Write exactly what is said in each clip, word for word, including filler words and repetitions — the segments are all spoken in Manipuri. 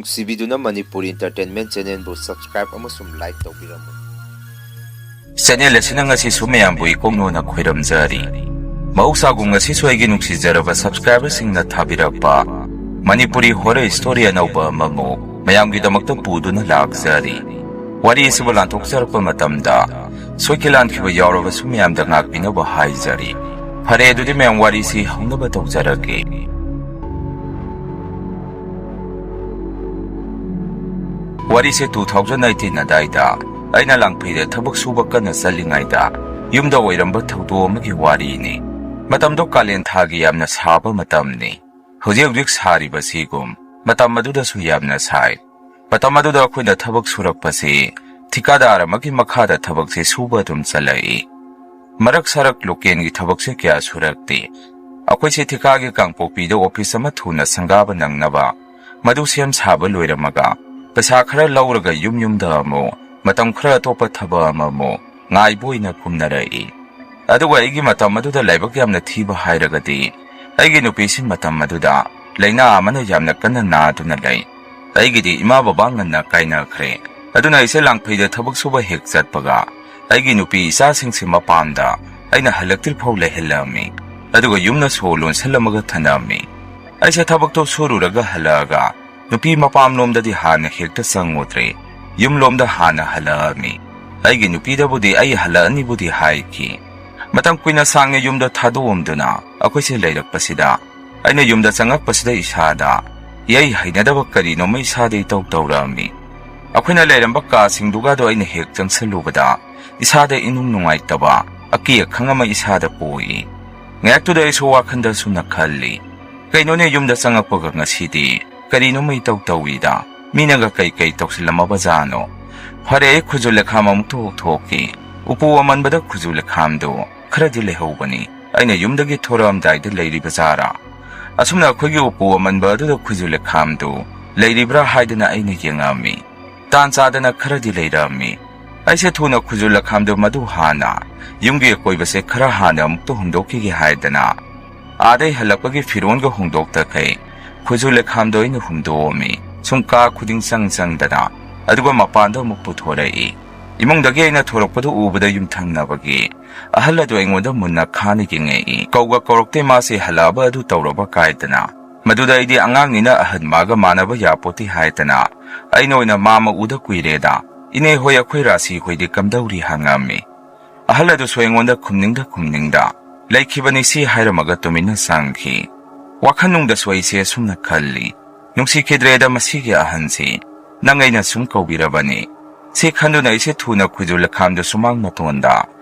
ꯅꯨꯡꯁꯤꯕꯤꯗꯨꯅ ꯃꯅꯤꯄꯨꯔꯤ Entertainment Channelꯕꯨ subscribe ꯑꯃꯁꯨꯡ like ꯇꯧꯕꯤꯔꯝꯃꯨ꯫ Channel ꯑꯁꯤꯅ ꯉꯁꯤꯁꯨ ꯃꯌꯥꯝꯕꯨ ꯏꯀꯣꯛꯅꯣꯅ ꯈꯣꯏꯔꯝꯖꯔꯤ꯫ ꯃꯍꯧꯁꯥꯒꯨꯝ ꯉꯁꯤꯁꯨ ꯑꯩꯒꯤ ꯅꯨꯡꯁꯤꯖꯔꯕ subscriberꯁꯤꯡꯅ ꯊꯥꯕꯤꯔꯛꯄ ꯃꯅꯤꯄꯨꯔꯤ horror story ꯑꯅꯧꯕ ꯑꯃꯃꯨꯛ ꯃꯌꯥꯝꯒꯤꯗꯃꯛꯇ ꯄꯨꯗꯨꯅ ꯂꯥꯛꯆꯔꯤ꯫ ꯋꯥꯔꯤ ꯑꯁꯤꯕꯨ ꯂꯥꯟꯊꯣꯛꯆꯔꯛꯄ ꯃꯇꯝꯗ ꯁꯣꯏꯈꯤ ꯂꯥꯟꯈꯤꯕ ꯌꯥꯎꯔꯕꯁꯨ ꯃꯌꯥꯝꯗ ꯉꯥꯛꯄꯤꯅꯕ ꯍꯥꯏꯖꯔꯤ꯫ ꯐꯔꯦ, ꯑꯗꯨꯗꯤ ꯃꯌꯥꯝ ꯋꯥꯔꯤꯁꯤ ꯍꯧꯅꯕ ꯇꯧꯖꯔꯒꯦ꯫ ꯋꯥꯔꯤꯁꯦ two thousand eighteen ꯑꯗꯥꯏꯗ ꯑꯩꯅ ꯂꯥꯡꯐꯩꯗ ꯊꯕꯛ ꯁꯨꯕ ꯀꯟꯅ ꯆꯠꯂꯤꯉꯩꯗ ꯌꯨꯝꯗ ꯑꯣꯏꯔꯝꯕ ꯊꯧꯗꯣꯛ ꯑꯃꯒꯤ ꯋꯥꯔꯤꯅꯤ꯫ ꯃꯇꯝꯗꯣ ꯀꯥꯂꯦꯟ ꯊꯥꯒꯤ ꯌꯥꯝꯅ ꯁꯥꯕ ꯃꯇꯝꯅꯤ꯫ ꯍꯧꯖꯤꯛ ꯍꯧꯖꯤꯛ ꯁꯥꯔꯤꯕꯁꯤꯒꯨꯝ ꯃꯇꯝ ꯑꯗꯨꯗꯁꯨ ꯌꯥꯝꯅ ꯁꯥꯏ꯫ ꯃꯇꯝ ꯑꯗꯨꯗ ꯑꯩꯈꯣꯏꯅ ꯊꯕꯛ ꯁꯨꯔꯛꯄꯁꯤ ꯊꯤꯀꯥꯗꯥꯔ ꯑꯃꯒꯤ ꯃꯈꯥꯗ ꯊꯕꯛꯁꯦ ꯁꯨꯕ ꯑꯗꯨꯝ ꯆꯠꯂꯛꯏ꯫ ꯃꯔꯛ ꯁꯔꯛ ꯂꯣꯀꯦꯜꯒꯤ ꯊꯕꯛꯁꯦ ꯀꯌꯥ ꯁꯨꯔꯛꯇꯦ꯫ ꯑꯩꯈꯣꯏꯁꯦ ꯊꯤꯀꯥꯒꯤ ꯀꯥꯡꯄꯣꯛꯄꯤꯗ office ꯑꯃ ꯊꯨꯅ ꯁꯪꯒꯥꯕ ꯅꯪꯅꯕ ꯃꯗꯨ ꯁꯦꯝ ꯁꯥꯕ ꯂꯣꯏꯔꯝꯃꯒ ꯄꯩꯁꯥ ꯈꯔ ꯂꯧꯔꯒ ꯌꯨꯝ ꯌꯨꯝꯗ ꯑꯃꯨꯛ ꯃꯇꯝ ꯈꯔ ꯑꯇꯣꯞꯄ ꯊꯕꯛ ꯑꯃ ꯑꯃꯨꯛ ꯉꯥꯏꯕ ꯑꯣꯏꯅ ꯀꯨꯝꯅꯔꯛꯏ꯫ ꯑꯗꯨꯒ ꯑꯩꯒꯤ ꯃꯇꯝ ꯑꯗꯨꯗ ꯂꯥꯏꯕꯛ ꯌꯥꯝꯅ ꯊꯤꯕ ꯍꯥꯏꯔꯒꯗꯤ ꯑꯩꯒꯤ ꯅꯨꯄꯤꯁꯤ ꯃꯇꯝ ꯑꯗꯨꯗ ꯂꯥꯏꯅꯥ ꯑꯃꯅ ꯌꯥꯝꯅ ꯀꯟꯅ ꯅꯥꯗꯨꯅ ꯂꯩ꯫ ꯑꯩꯒꯤꯗꯤ ꯏꯃꯥ ꯕꯕꯥ ꯉꯟꯅ ꯀꯥꯏꯅꯈ꯭ꯔꯦ꯫ ꯑꯗꯨꯅ ꯑꯩꯁꯦ ꯂꯥꯡꯐꯩꯗ ꯊꯕꯛ ꯁꯨꯕ ꯍꯦꯛ ꯆꯠꯄꯒ ꯑꯩꯒꯤ ꯅꯨꯄꯤ ꯏꯆꯥꯁꯤꯡꯁꯤ ꯃꯄꯥꯝꯗ ꯑꯩꯅ ꯍꯜꯂꯛꯇ꯭ꯔꯤ ꯐꯥꯎ ꯂꯩꯍꯜꯂꯝꯃꯤ꯫ ꯑꯗꯨꯒ ꯌꯨꯝꯅ ꯁꯣ ꯂꯣꯟꯁꯤꯜꯂꯝꯃꯒ ꯊꯝꯂꯝꯃꯤ꯫ ꯑꯩꯁꯦ ꯊꯕꯛꯇꯣ ꯁꯨꯔꯨꯔꯒ ꯍꯜꯂꯛꯑꯒ ꯅꯨꯄꯤ ꯃꯄꯥꯝꯂꯣꯝꯗꯗꯤ ꯍꯥꯟꯅ ꯍꯦꯛꯇ ꯆꯪꯉꯨꯗ꯭ꯔꯦ꯫ ꯌꯨꯝꯂꯣꯝꯗ ꯍꯥꯟꯅ ꯍꯜꯂꯛꯑꯝꯃꯤ꯫ ꯑꯩꯒꯤ ꯅꯨꯄꯤꯗꯕꯨꯗꯤ ꯑꯩ ꯍꯜꯂꯛꯑꯅꯤꯕꯨꯗꯤ ꯍꯥꯏꯈꯤ꯫ ꯃꯇꯝ ꯀꯨꯏꯅ ꯁꯥꯡꯅ ꯌꯨꯝꯗ ꯊꯥꯗꯣꯛꯑꯝꯗꯨꯅ ꯑꯩꯈꯣꯏꯁꯦ ꯂꯩꯔꯛꯄꯁꯤꯗ ꯑꯩꯅ ꯌꯨꯝꯗ ꯆꯪꯉꯛꯄꯁꯤꯗ ꯏꯁꯥꯗ ꯏꯍꯩ ꯍꯩꯅꯗꯕ ꯀꯔꯤꯅꯣꯃ ꯏꯁꯥꯗ ꯏꯇꯧ ꯇꯧꯔꯛꯑꯝꯃꯤ꯫ ꯑꯩꯈꯣꯏꯅ ꯂꯩꯔꯝꯕ ꯀꯥꯁꯤꯡꯗꯨꯒꯗꯣ ꯑꯩꯅ ꯍꯦꯛ ꯆꯪꯁꯤꯜꯂꯨꯕꯗ ꯏꯁꯥꯗ ꯏꯅꯨꯡ ꯅꯨꯡꯉꯥꯏꯇꯕ ꯑꯀꯤ ꯑꯈꯪ ꯑꯃ ꯏꯁꯥꯗ ꯄꯣꯛꯏ꯫ ꯉꯥꯏꯍꯥꯛꯇꯨꯗ ꯑꯩꯁꯨ ꯋꯥꯈꯜꯗ ꯑꯁꯨꯝꯅ ꯈꯜꯂꯤ, "ꯀꯩꯅꯣꯅꯦ, ꯌꯨꯝꯗ ꯆꯪꯉꯛꯄꯒ ꯉꯁꯤꯗꯤ ꯀꯔꯤꯅꯣꯃ ꯏꯇꯧ ꯇꯧꯏꯗ, ꯃꯤꯅꯒ ꯀꯩ ꯀꯩ ꯇꯧꯁꯤꯜꯂꯝꯃꯕꯖꯥꯠꯅꯣ?" ꯐꯔꯦ, ꯑꯩ ꯈꯨꯖꯨ ꯂꯩꯈꯥꯝ ꯑꯃꯨꯛ ꯊꯣꯛ ꯊꯣꯛꯀꯦ꯫ ꯎꯄꯨ ꯑꯃꯟꯕꯗ ꯈꯨꯖꯨ ꯂꯩꯈꯥꯝꯗꯣ ꯈꯔꯗꯤ ꯂꯩꯍꯧꯕꯅꯤ꯫ ꯑꯩꯅ ꯌꯨꯝꯗꯒꯤ ꯊꯣꯔꯛꯑꯝꯗꯥꯏꯗ ꯂꯩꯔꯤꯕ ꯖꯥꯔꯥ? ꯑꯁꯨꯝꯅ ꯑꯩꯈꯣꯏꯒꯤ ꯎꯄꯨ ꯑꯃꯟꯕ ꯑꯗꯨꯗ ꯈꯨꯖꯨ ꯂꯩꯈꯥꯝꯗꯨ ꯂꯩꯔꯤꯕ꯭ꯔꯥ ꯍꯥꯏꯗꯅ ꯑꯩꯅ ꯌꯦꯡꯉꯛꯑꯝꯃꯤ꯫ ꯇꯥꯟ ꯆꯥꯗꯅ ꯈꯔꯗꯤ ꯂꯩꯔꯛꯑꯝꯃꯤ꯫ ꯑꯩꯁꯦ ꯊꯨꯅ ꯈꯨꯖꯨ ꯂꯩꯈꯥꯝꯗꯨ ꯃꯗꯨ ꯍꯥꯟꯅ ꯌꯨꯝꯒꯤ ꯑꯀꯣꯏꯕꯁꯦ ꯈꯔ ꯍꯥꯟꯅ ꯑꯃꯨꯛꯇ ꯍꯨꯝꯗꯣꯛꯈꯤꯒꯦ ꯍꯥꯏꯗꯅ ꯑꯥꯗꯩ ꯍꯜꯂꯛꯄꯒꯤ ꯐꯤꯔꯣꯟꯒ ꯍꯣꯡꯗꯣꯛꯇꯈꯩ ꯈꯨꯖꯨ ꯂꯩꯈꯥꯝꯗꯣ ꯑꯩꯅ ꯍꯨꯝꯗꯣꯛꯑꯝꯃꯤ꯫ ꯁꯨꯝ ꯀꯥ ꯈꯨꯗꯤꯡ ꯆꯪ ꯆꯪꯗꯅ, ꯑꯗꯨꯒ ꯃꯄꯥꯟꯗ ꯑꯃꯨꯛ ꯄꯨꯊꯣꯔꯛꯏ꯫ ꯏꯃꯨꯡꯗꯒꯤ ꯑꯩꯅ ꯊꯣꯔꯛꯄꯗꯨ ꯎꯕꯗ ꯌꯨꯝꯊꯪꯅꯕꯒꯤ ꯑꯍꯜ ꯑꯗꯨ ꯑꯩꯉꯣꯟꯗ ꯃꯨꯟꯅ ꯈꯥꯅ ꯌꯦꯡꯉꯛꯏ꯫ ꯀꯧꯒ ꯀꯧꯔꯛꯇꯦ, ꯃꯥꯁꯦ ꯍꯜꯂꯛꯑꯕ ꯑꯗꯨ ꯇꯧꯔꯕ ꯀꯥꯏꯗꯅ꯫ ꯃꯗꯨꯗ ꯑꯩꯗꯤ ꯑꯉꯥꯡꯅꯤꯅ ꯑꯍꯟ ꯃꯥꯒ ꯃꯥꯟꯅꯕ ꯌꯥꯄꯣꯠꯇꯦ ꯍꯥꯏꯗꯅ, ꯑꯩꯅ ꯑꯣꯏꯅ ꯃꯥ ꯑꯃ ꯎꯗ ꯀꯨꯏꯔꯦꯗ, "ꯏꯅꯦ ꯍꯣꯏ, ꯑꯩꯈꯣꯏ ꯔꯥꯁꯤ ꯍꯣꯏꯗꯤ ꯀꯝꯗꯧꯔꯤ?" ꯍꯪꯉꯝꯃꯤ꯫ ꯑꯍꯜ ꯑꯗꯨꯁꯨ ꯑꯩꯉꯣꯟꯗ ꯈꯨꯝꯅꯤꯡꯗ ꯈꯨꯝꯅꯤꯡꯗ ꯂꯩꯈꯤꯕꯅꯤ꯫ ꯁꯤ ꯍꯥꯏꯔꯝꯃꯒ ꯇꯨꯃꯤꯟꯅ ꯆꯪꯈꯤ꯫ ꯋꯥꯈꯜꯅꯨꯡꯗꯁꯨ ꯑꯩꯁꯦ ꯑꯁꯨꯝꯅ ꯈꯜꯂꯤ, "ꯅꯨꯡꯁꯤꯈꯤꯗ꯭ꯔꯦꯗ ꯃꯁꯤꯒꯤ ꯑꯍꯟꯁꯤ, ꯅꯪ ꯑꯩꯅ ꯁꯨꯝ ꯀꯧꯕꯤꯔꯕꯅꯤ"꯫ ꯁꯤ ꯈꯟꯗꯨꯅ ꯑꯩꯁꯦ ꯊꯨꯅ ꯈꯨꯖꯨ ꯂꯩꯈꯥꯝꯗꯨ ꯁꯨꯃꯥꯡ ꯃꯇꯣꯟꯗ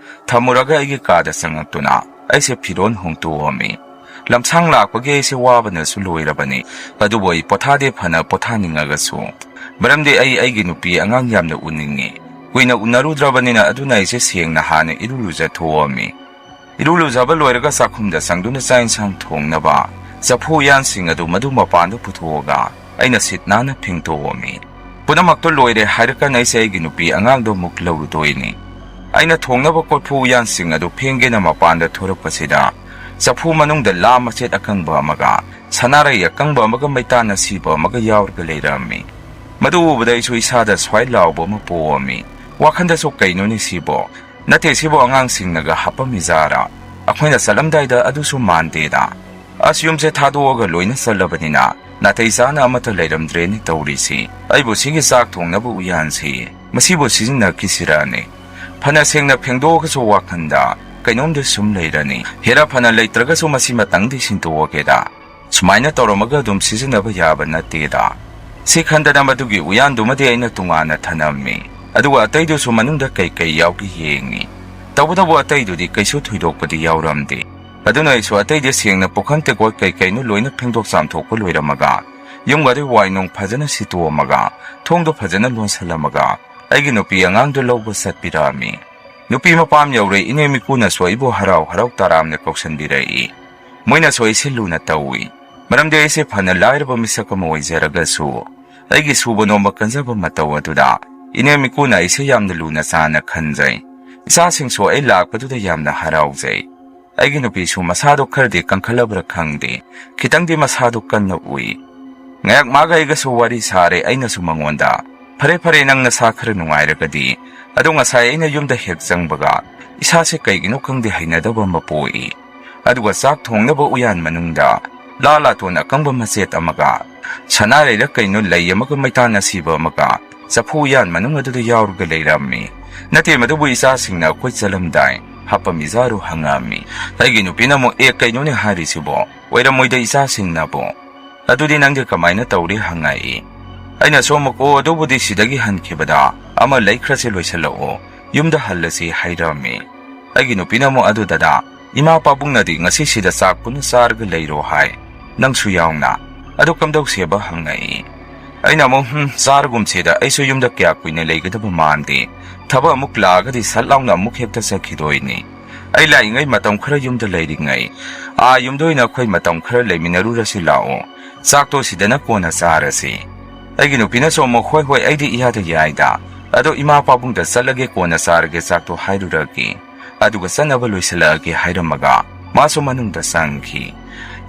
ꯊꯝꯃꯨꯔꯒ ꯑꯩꯒꯤ ꯀꯥꯗ ꯆꯪꯉꯛꯇꯨꯅ ꯑꯩꯁꯦ ꯐꯤꯔꯣꯜ ꯍꯣꯡꯇꯣꯛꯑꯝꯃꯤ꯫ ꯂꯝꯁꯥꯡ ꯂꯥꯛꯄꯒꯤ ꯑꯩꯁꯦ ꯋꯥꯕꯅꯁꯨ ꯂꯣꯏꯔꯕꯅꯤ꯫ ꯑꯗꯨꯕꯨ ꯑꯩ ꯄꯣꯊꯥꯗꯦ, ꯐꯅ ꯄꯣꯊꯥꯅꯤꯡꯉꯒꯁꯨ, ꯃꯔꯝꯗꯤ ꯑꯩ ꯑꯩꯒꯤ ꯅꯨꯄꯤ ꯑꯉꯥꯡ ꯌꯥꯝꯅ ꯎꯅꯤꯡꯉꯤ꯫ ꯀꯨꯏꯅ ꯎꯅꯔꯨꯗ꯭ꯔꯕꯅꯤꯅ, ꯑꯗꯨꯅ ꯑꯩꯁꯦ ꯁꯦꯡꯅ ꯍꯥꯟꯅ ꯏꯔꯨ ꯂꯨꯖꯊꯣꯛꯑꯝꯃꯤ꯫ ꯏꯔꯨ ꯂꯨꯖꯕ ꯂꯣꯏꯔꯒ ꯆꯥꯛꯈꯨꯝꯗ ꯆꯪꯗꯨꯅ ꯆꯥꯛ ꯏꯟꯁꯥꯡ ꯊꯣꯡꯅꯕ ꯆꯐꯨ ꯎꯌꯥꯟꯁꯤꯡ ꯑꯗꯨ ꯃꯗꯨ ꯃꯄꯥꯟꯗ ꯄꯨꯊꯣꯛꯑꯒ ꯑꯩꯅ ꯁꯤꯠ ꯅꯥꯟꯅ ꯐꯦꯡꯗꯣꯛꯑꯝꯃꯤ꯫ ꯄꯨꯝꯅꯃꯛꯇꯣ ꯂꯣꯏꯔꯦ ꯍꯥꯏꯔꯀꯥꯟꯗ ꯑꯩꯁꯦ ꯑꯩꯒꯤ ꯅꯨꯄꯤ ꯑꯉꯥꯡꯗꯣ ꯑꯃꯨꯛ ꯂꯧꯔꯨꯗꯣꯏꯅꯤ꯫ ꯑꯩꯅ ꯊꯣꯡꯅꯕ ꯀꯣꯔꯐꯨ ꯎꯌꯥꯟꯁꯤꯡ ꯑꯗꯨ ꯐꯦꯡꯒꯦꯅ ꯃꯄꯥꯟꯗ ꯊꯣꯔꯛꯄꯁꯤꯗ, ꯆꯐꯨ ꯃꯅꯨꯡꯗ ꯂꯥ ꯃꯆꯦꯠ ꯑꯀꯪꯕ ꯑꯃꯒ, ꯁꯅꯥꯔꯩ ꯑꯀꯪꯕ ꯑꯃꯒ, ꯃꯩꯇꯥꯟ ꯑꯁꯤꯕ ꯑꯃꯒ ꯌꯥꯎꯔꯒ ꯂꯩꯔꯝꯃꯤ꯫ ꯃꯗꯨ ꯎꯕꯗ ꯑꯩꯁꯨ ꯏꯁꯥꯗ ꯁ꯭ꯋꯥꯏ ꯂꯥꯎꯕ ꯑꯃ ꯄꯣꯛꯑꯝꯃꯤ꯫ ꯋꯥꯈꯟꯗꯁꯨ, "ꯀꯩꯅꯣꯅꯦ ꯁꯤꯕꯣ? ꯅꯠꯇꯦ, ꯁꯤꯕꯨ ꯑꯉꯥꯡꯁꯤꯡꯅꯒ ꯍꯥꯞꯄꯝꯃꯤꯖꯥꯔꯥ? ꯑꯩꯈꯣꯏꯅ ꯆꯠꯂꯝꯗꯥꯏꯗ ꯑꯗꯨꯁꯨ ꯃꯥꯟꯗꯦꯗ꯫ ꯑꯁ, ꯌꯨꯝꯁꯦ ꯊꯥꯗꯣꯛꯑꯒ ꯂꯣꯏꯅ ꯆꯠꯂꯕꯅꯤꯅ ꯅꯥꯇꯩ ꯆꯥꯅ ꯑꯃꯠꯇ ꯂꯩꯔꯝꯗ꯭ꯔꯦꯅꯦ ꯇꯧꯔꯤꯁꯤ꯫ ꯑꯩꯕꯨ ꯁꯤꯒꯤ ꯆꯥꯛ ꯊꯣꯡꯅꯕ ꯎꯌꯥꯟꯁꯤ ꯃꯁꯤꯕꯨ ꯁꯤꯖꯤꯟꯅꯈꯤꯁꯤꯔꯅꯦ?" ꯐꯅ ꯁꯦꯡꯅ ꯐꯦꯡꯗꯣꯛꯑꯒꯁꯨ ꯋꯥꯈꯟꯗ ꯀꯩꯅꯣꯝꯗꯤ ꯁꯨꯝ ꯂꯩꯔꯅꯤ꯫ ꯍꯦꯔꯥ, ꯐꯅ ꯂꯩꯇ꯭ꯔꯒꯁꯨ ꯃꯁꯤꯃꯇꯪꯗꯤ ꯁꯤꯟꯗꯣꯛꯑꯒꯦꯗ꯫ ꯁꯨꯃꯥꯏꯅ ꯇꯧꯔꯝꯃꯒ ꯑꯗꯨꯝ ꯁꯤꯖꯤꯟꯅꯕ ꯌꯥꯕ ꯅꯠꯇꯦꯗ꯫ ꯁꯤ ꯈꯟꯗꯅ ꯃꯗꯨꯒꯤ ꯎꯌꯥꯟꯗꯨꯃꯗꯤ ꯑꯩꯅ ꯇꯣꯉꯥꯟꯅ ꯊꯅꯝꯃꯤ꯫ ꯑꯗꯨꯒ ꯑꯇꯩꯗꯨꯁꯨ ꯃꯅꯨꯡꯗ ꯀꯩꯀꯩ ꯌꯥꯎꯒꯦ ꯌꯦꯡꯉꯤ꯫ ꯇꯧꯕꯇꯕꯨ ꯑꯇꯩꯗꯨꯗꯤ ꯀꯩꯁꯨ ꯊꯣꯏꯗꯣꯛꯄꯗꯤ ꯌꯥꯎꯔꯝꯗꯦ꯫ ꯑꯗꯨꯅ ꯑꯩꯁꯨ ꯑꯇꯩꯗꯤ ꯁꯦꯡꯅ ꯄꯨꯈꯝ ꯇꯦꯡꯀꯣꯠ ꯀꯩꯀꯩꯅꯣ ꯂꯣꯏꯅ ꯐꯦꯡꯗꯣꯛ ꯆꯥꯝꯊꯣꯛꯄ ꯂꯣꯏꯔꯝꯃꯒ, ꯌꯨꯝꯒꯗꯤ ꯋꯥꯏ ꯅꯨꯡ ꯐꯖꯅ ꯁꯤꯠꯇꯣꯛꯑꯝꯃꯒ, ꯊꯣꯡꯗꯣ ꯐꯖꯅ ꯂꯣꯟꯁꯜꯂꯝꯃꯒ, ꯑꯩꯒꯤ ꯅꯨꯄꯤ ꯑꯉꯥꯡꯗꯨ ꯂꯧꯕ ꯆꯠꯄꯤꯔꯛꯑꯝꯃꯤ꯫ ꯅꯨꯄꯤ ꯃꯄꯥꯝ ꯌꯧꯔꯦ, ꯏꯅꯦ ꯃꯤꯀꯨꯅꯁꯨ ꯑꯩꯕꯨ ꯍꯔꯥꯎ ꯍꯔꯥꯎ ꯇꯔꯥꯝꯅ ꯀꯧꯁꯟꯕꯤꯔꯛꯏ꯫ ꯃꯣꯏꯅꯁꯨ ꯑꯩꯁꯦ ꯂꯨꯅ ꯇꯧꯏ꯫ ꯃꯔꯝꯗꯤ ꯑꯩꯁꯦ ꯐꯅ ꯂꯥꯏꯔꯕ ꯃꯤꯁꯛ ꯑꯃ ꯑꯣꯏꯖꯔꯒꯁꯨ, ꯑꯩꯒꯤ ꯁꯨꯕ ꯅꯣꯝꯕ ꯀꯟꯖꯕ ꯃꯇꯧ ꯑꯗꯨꯗ ꯏꯅꯦ ꯃꯤꯀꯨꯅ ꯑꯩꯁꯦ ꯌꯥꯝꯅ ꯂꯨꯅ ꯆꯥꯟꯅ ꯈꯟꯖꯩ꯫ ꯏꯆꯥꯁꯤꯡꯁꯨ ꯑꯩ ꯂꯥꯛꯄꯗꯨꯗ ꯌꯥꯝꯅ ꯍꯔꯥꯎꯖꯩ꯫ ꯑꯩꯒꯤ ꯅꯨꯄꯤꯁꯨ ꯃꯁꯥꯗꯣ ꯈꯔꯗꯤ ꯀꯟꯈꯠꯂꯕ꯭ꯔꯥ ꯈꯪꯗꯦ, ꯈꯤꯇꯪꯗꯤ ꯃꯁꯥꯗꯣ ꯀꯟꯅ ꯎꯏ꯫ ꯉꯥꯏꯍꯥꯛ ꯃꯥꯒ ꯑꯩꯒꯁꯨ ꯋꯥꯔꯤ ꯁꯥꯔꯦ꯫ ꯑꯩꯅꯁꯨ ꯃꯉꯣꯟꯗ, "ꯐꯔꯦ ꯐꯔꯦ, ꯅꯪ ꯅꯁꯥ ꯈꯔ ꯅꯨꯡꯉꯥꯏꯔꯒꯗꯤ꯫ ꯑꯗꯣ ꯉꯁꯥꯏ ꯑꯩꯅ ꯌꯨꯝꯗ ꯍꯦꯛ ꯆꯪꯕꯒ ꯏꯁꯥꯁꯦ ꯀꯩꯒꯤꯅꯣ ꯈꯪꯗꯦ ꯍꯩꯅꯗꯕ ꯑꯃ ꯄꯣꯛꯏ꯫ ꯑꯗꯨꯒ ꯆꯥꯛ ꯊꯣꯡꯅꯕ ꯎꯌꯥꯟ ꯃꯅꯨꯡꯗ ꯂꯥ ꯂꯥꯇꯣꯟ ꯑꯀꯪꯕ ꯃꯆꯦꯠ ꯑꯃꯒ ꯁꯅꯥ ꯂꯩꯔꯛ ꯀꯩꯅꯣ ꯂꯩ ꯑꯃꯒ ꯃꯩꯇꯥꯟ ꯑꯁꯤꯕ ꯑꯃꯒ ꯆꯐꯨ ꯎꯌꯥꯟ ꯃꯅꯨꯡ ꯑꯗꯨꯗ ꯌꯥꯎꯔꯒ ꯂꯩꯔꯝꯃꯤ꯫ ꯅꯠꯇꯦ, ꯃꯗꯨꯕꯨ ꯏꯆꯥꯁꯤꯡꯅ ꯑꯩꯈꯣꯏ ꯆꯠꯂꯝꯗꯥꯏ ꯍꯥꯞꯄꯝꯃꯤꯖꯥꯔꯣ?" ꯍꯪꯉꯛꯑꯝꯃꯤ꯫ ꯑꯩꯒꯤ ꯅꯨꯄꯤꯅ ꯑꯃꯨꯛ, "ꯑꯦ, ꯀꯩꯅꯣꯅꯦ ꯍꯥꯏꯔꯤꯁꯤꯕꯣ? ꯑꯣꯏꯔꯝꯃꯣꯏꯗ ꯏꯆꯥꯁꯤꯡꯅꯕꯨ꯫ ꯑꯗꯨꯗꯤ ꯅꯪꯗꯤ ꯀꯃꯥꯏꯅ ꯇꯧꯔꯤ?" ꯍꯪꯉꯛꯏ꯫ ꯑꯩꯅꯁꯨ ꯑꯃꯨꯛ, "ꯑꯣ, ꯑꯗꯨꯕꯨꯗꯤ ꯁꯤꯗꯒꯤ ꯍꯟꯈꯤꯕꯗ ꯑꯃ ꯂꯩꯈ꯭ꯔꯁꯦ, ꯂꯣꯏꯁꯤꯜꯂꯛꯑꯣ, ꯌꯨꯝꯗ ꯍꯜꯂꯁꯤ" ꯍꯥꯏꯔꯝꯃꯤ꯫ ꯑꯩꯒꯤ ꯅꯨꯄꯤꯅ ꯑꯃꯨꯛ, "ꯑꯗꯨ ꯗꯗꯥ, ꯏꯃꯥ ꯄꯥꯕꯨꯡꯅꯗꯤ ꯉꯁꯤ ꯁꯤꯗ ꯆꯥꯛ ꯄꯨꯟꯅ ꯆꯥꯔꯒ ꯂꯩꯔꯣ ꯍꯥꯏ, ꯅꯪꯁꯨ ꯌꯥꯎꯅ꯫ ꯑꯗꯨ ꯀꯝꯗꯧꯁꯦꯕ?" ꯍꯪꯉꯛꯏ꯫ ꯑꯩꯅ ꯑꯃꯨꯛ, "ꯍꯨꯝ, ꯆꯥꯔꯒꯨꯝꯁꯦꯗ, ꯑꯩꯁꯨ ꯌꯨꯝꯗ ꯀꯌꯥ ꯀꯨꯏꯅ ꯂꯩꯒꯗꯕ ꯃꯥꯟꯗꯦ꯫ ꯊꯕꯛ ꯑꯃꯨꯛ ꯂꯥꯛꯑꯒꯗꯤ ꯁꯠ ꯂꯥꯎꯅ ꯑꯃꯨꯛ ꯍꯦꯛꯇ ꯆꯠꯈꯤꯗꯣꯏꯅꯤ꯫ ꯑꯩ ꯂꯥꯛꯏꯉꯩ ꯃꯇꯝ ꯈꯔ ꯌꯨꯝꯗ ꯂꯩꯔꯤꯉꯩ, ꯑꯥ ꯌꯨꯝꯗ ꯑꯣꯏꯅ ꯑꯩꯈꯣꯏ ꯃꯇꯝ ꯈꯔ ꯂꯩꯃꯤꯟꯅꯔꯨꯔꯁꯤ ꯂꯥꯛꯑꯣ꯫ ꯆꯥꯛꯇꯣ ꯁꯤꯗꯅ ꯀꯣꯟꯅ ꯆꯥꯔꯁꯤ"꯫ ꯑꯩꯒꯤ ꯅꯨꯄꯤꯅꯁꯨ ꯑꯃꯨꯛ, "ꯍꯣꯏ ꯍꯣꯏ, ꯑꯩꯗꯤ ꯏꯌꯥꯗ ꯌꯥꯏꯗ꯫ ꯑꯗꯣ ꯏꯃꯥ ꯄꯥꯕꯨꯡꯗ ꯆꯠꯂꯒꯦ, ꯀꯣꯟꯅ ꯆꯥꯔꯒꯦ, ꯆꯥꯛꯇꯣ ꯍꯥꯏꯔꯨꯔꯒꯦ꯫ ꯑꯗꯨꯒ ꯆꯠꯅꯕ ꯂꯣꯏꯁꯤꯜꯂꯛꯑꯒꯦ" ꯍꯥꯏꯔꯝꯃꯒ ꯃꯥꯁꯨ ꯃꯅꯨꯡꯗ ꯆꯪꯈꯤ꯫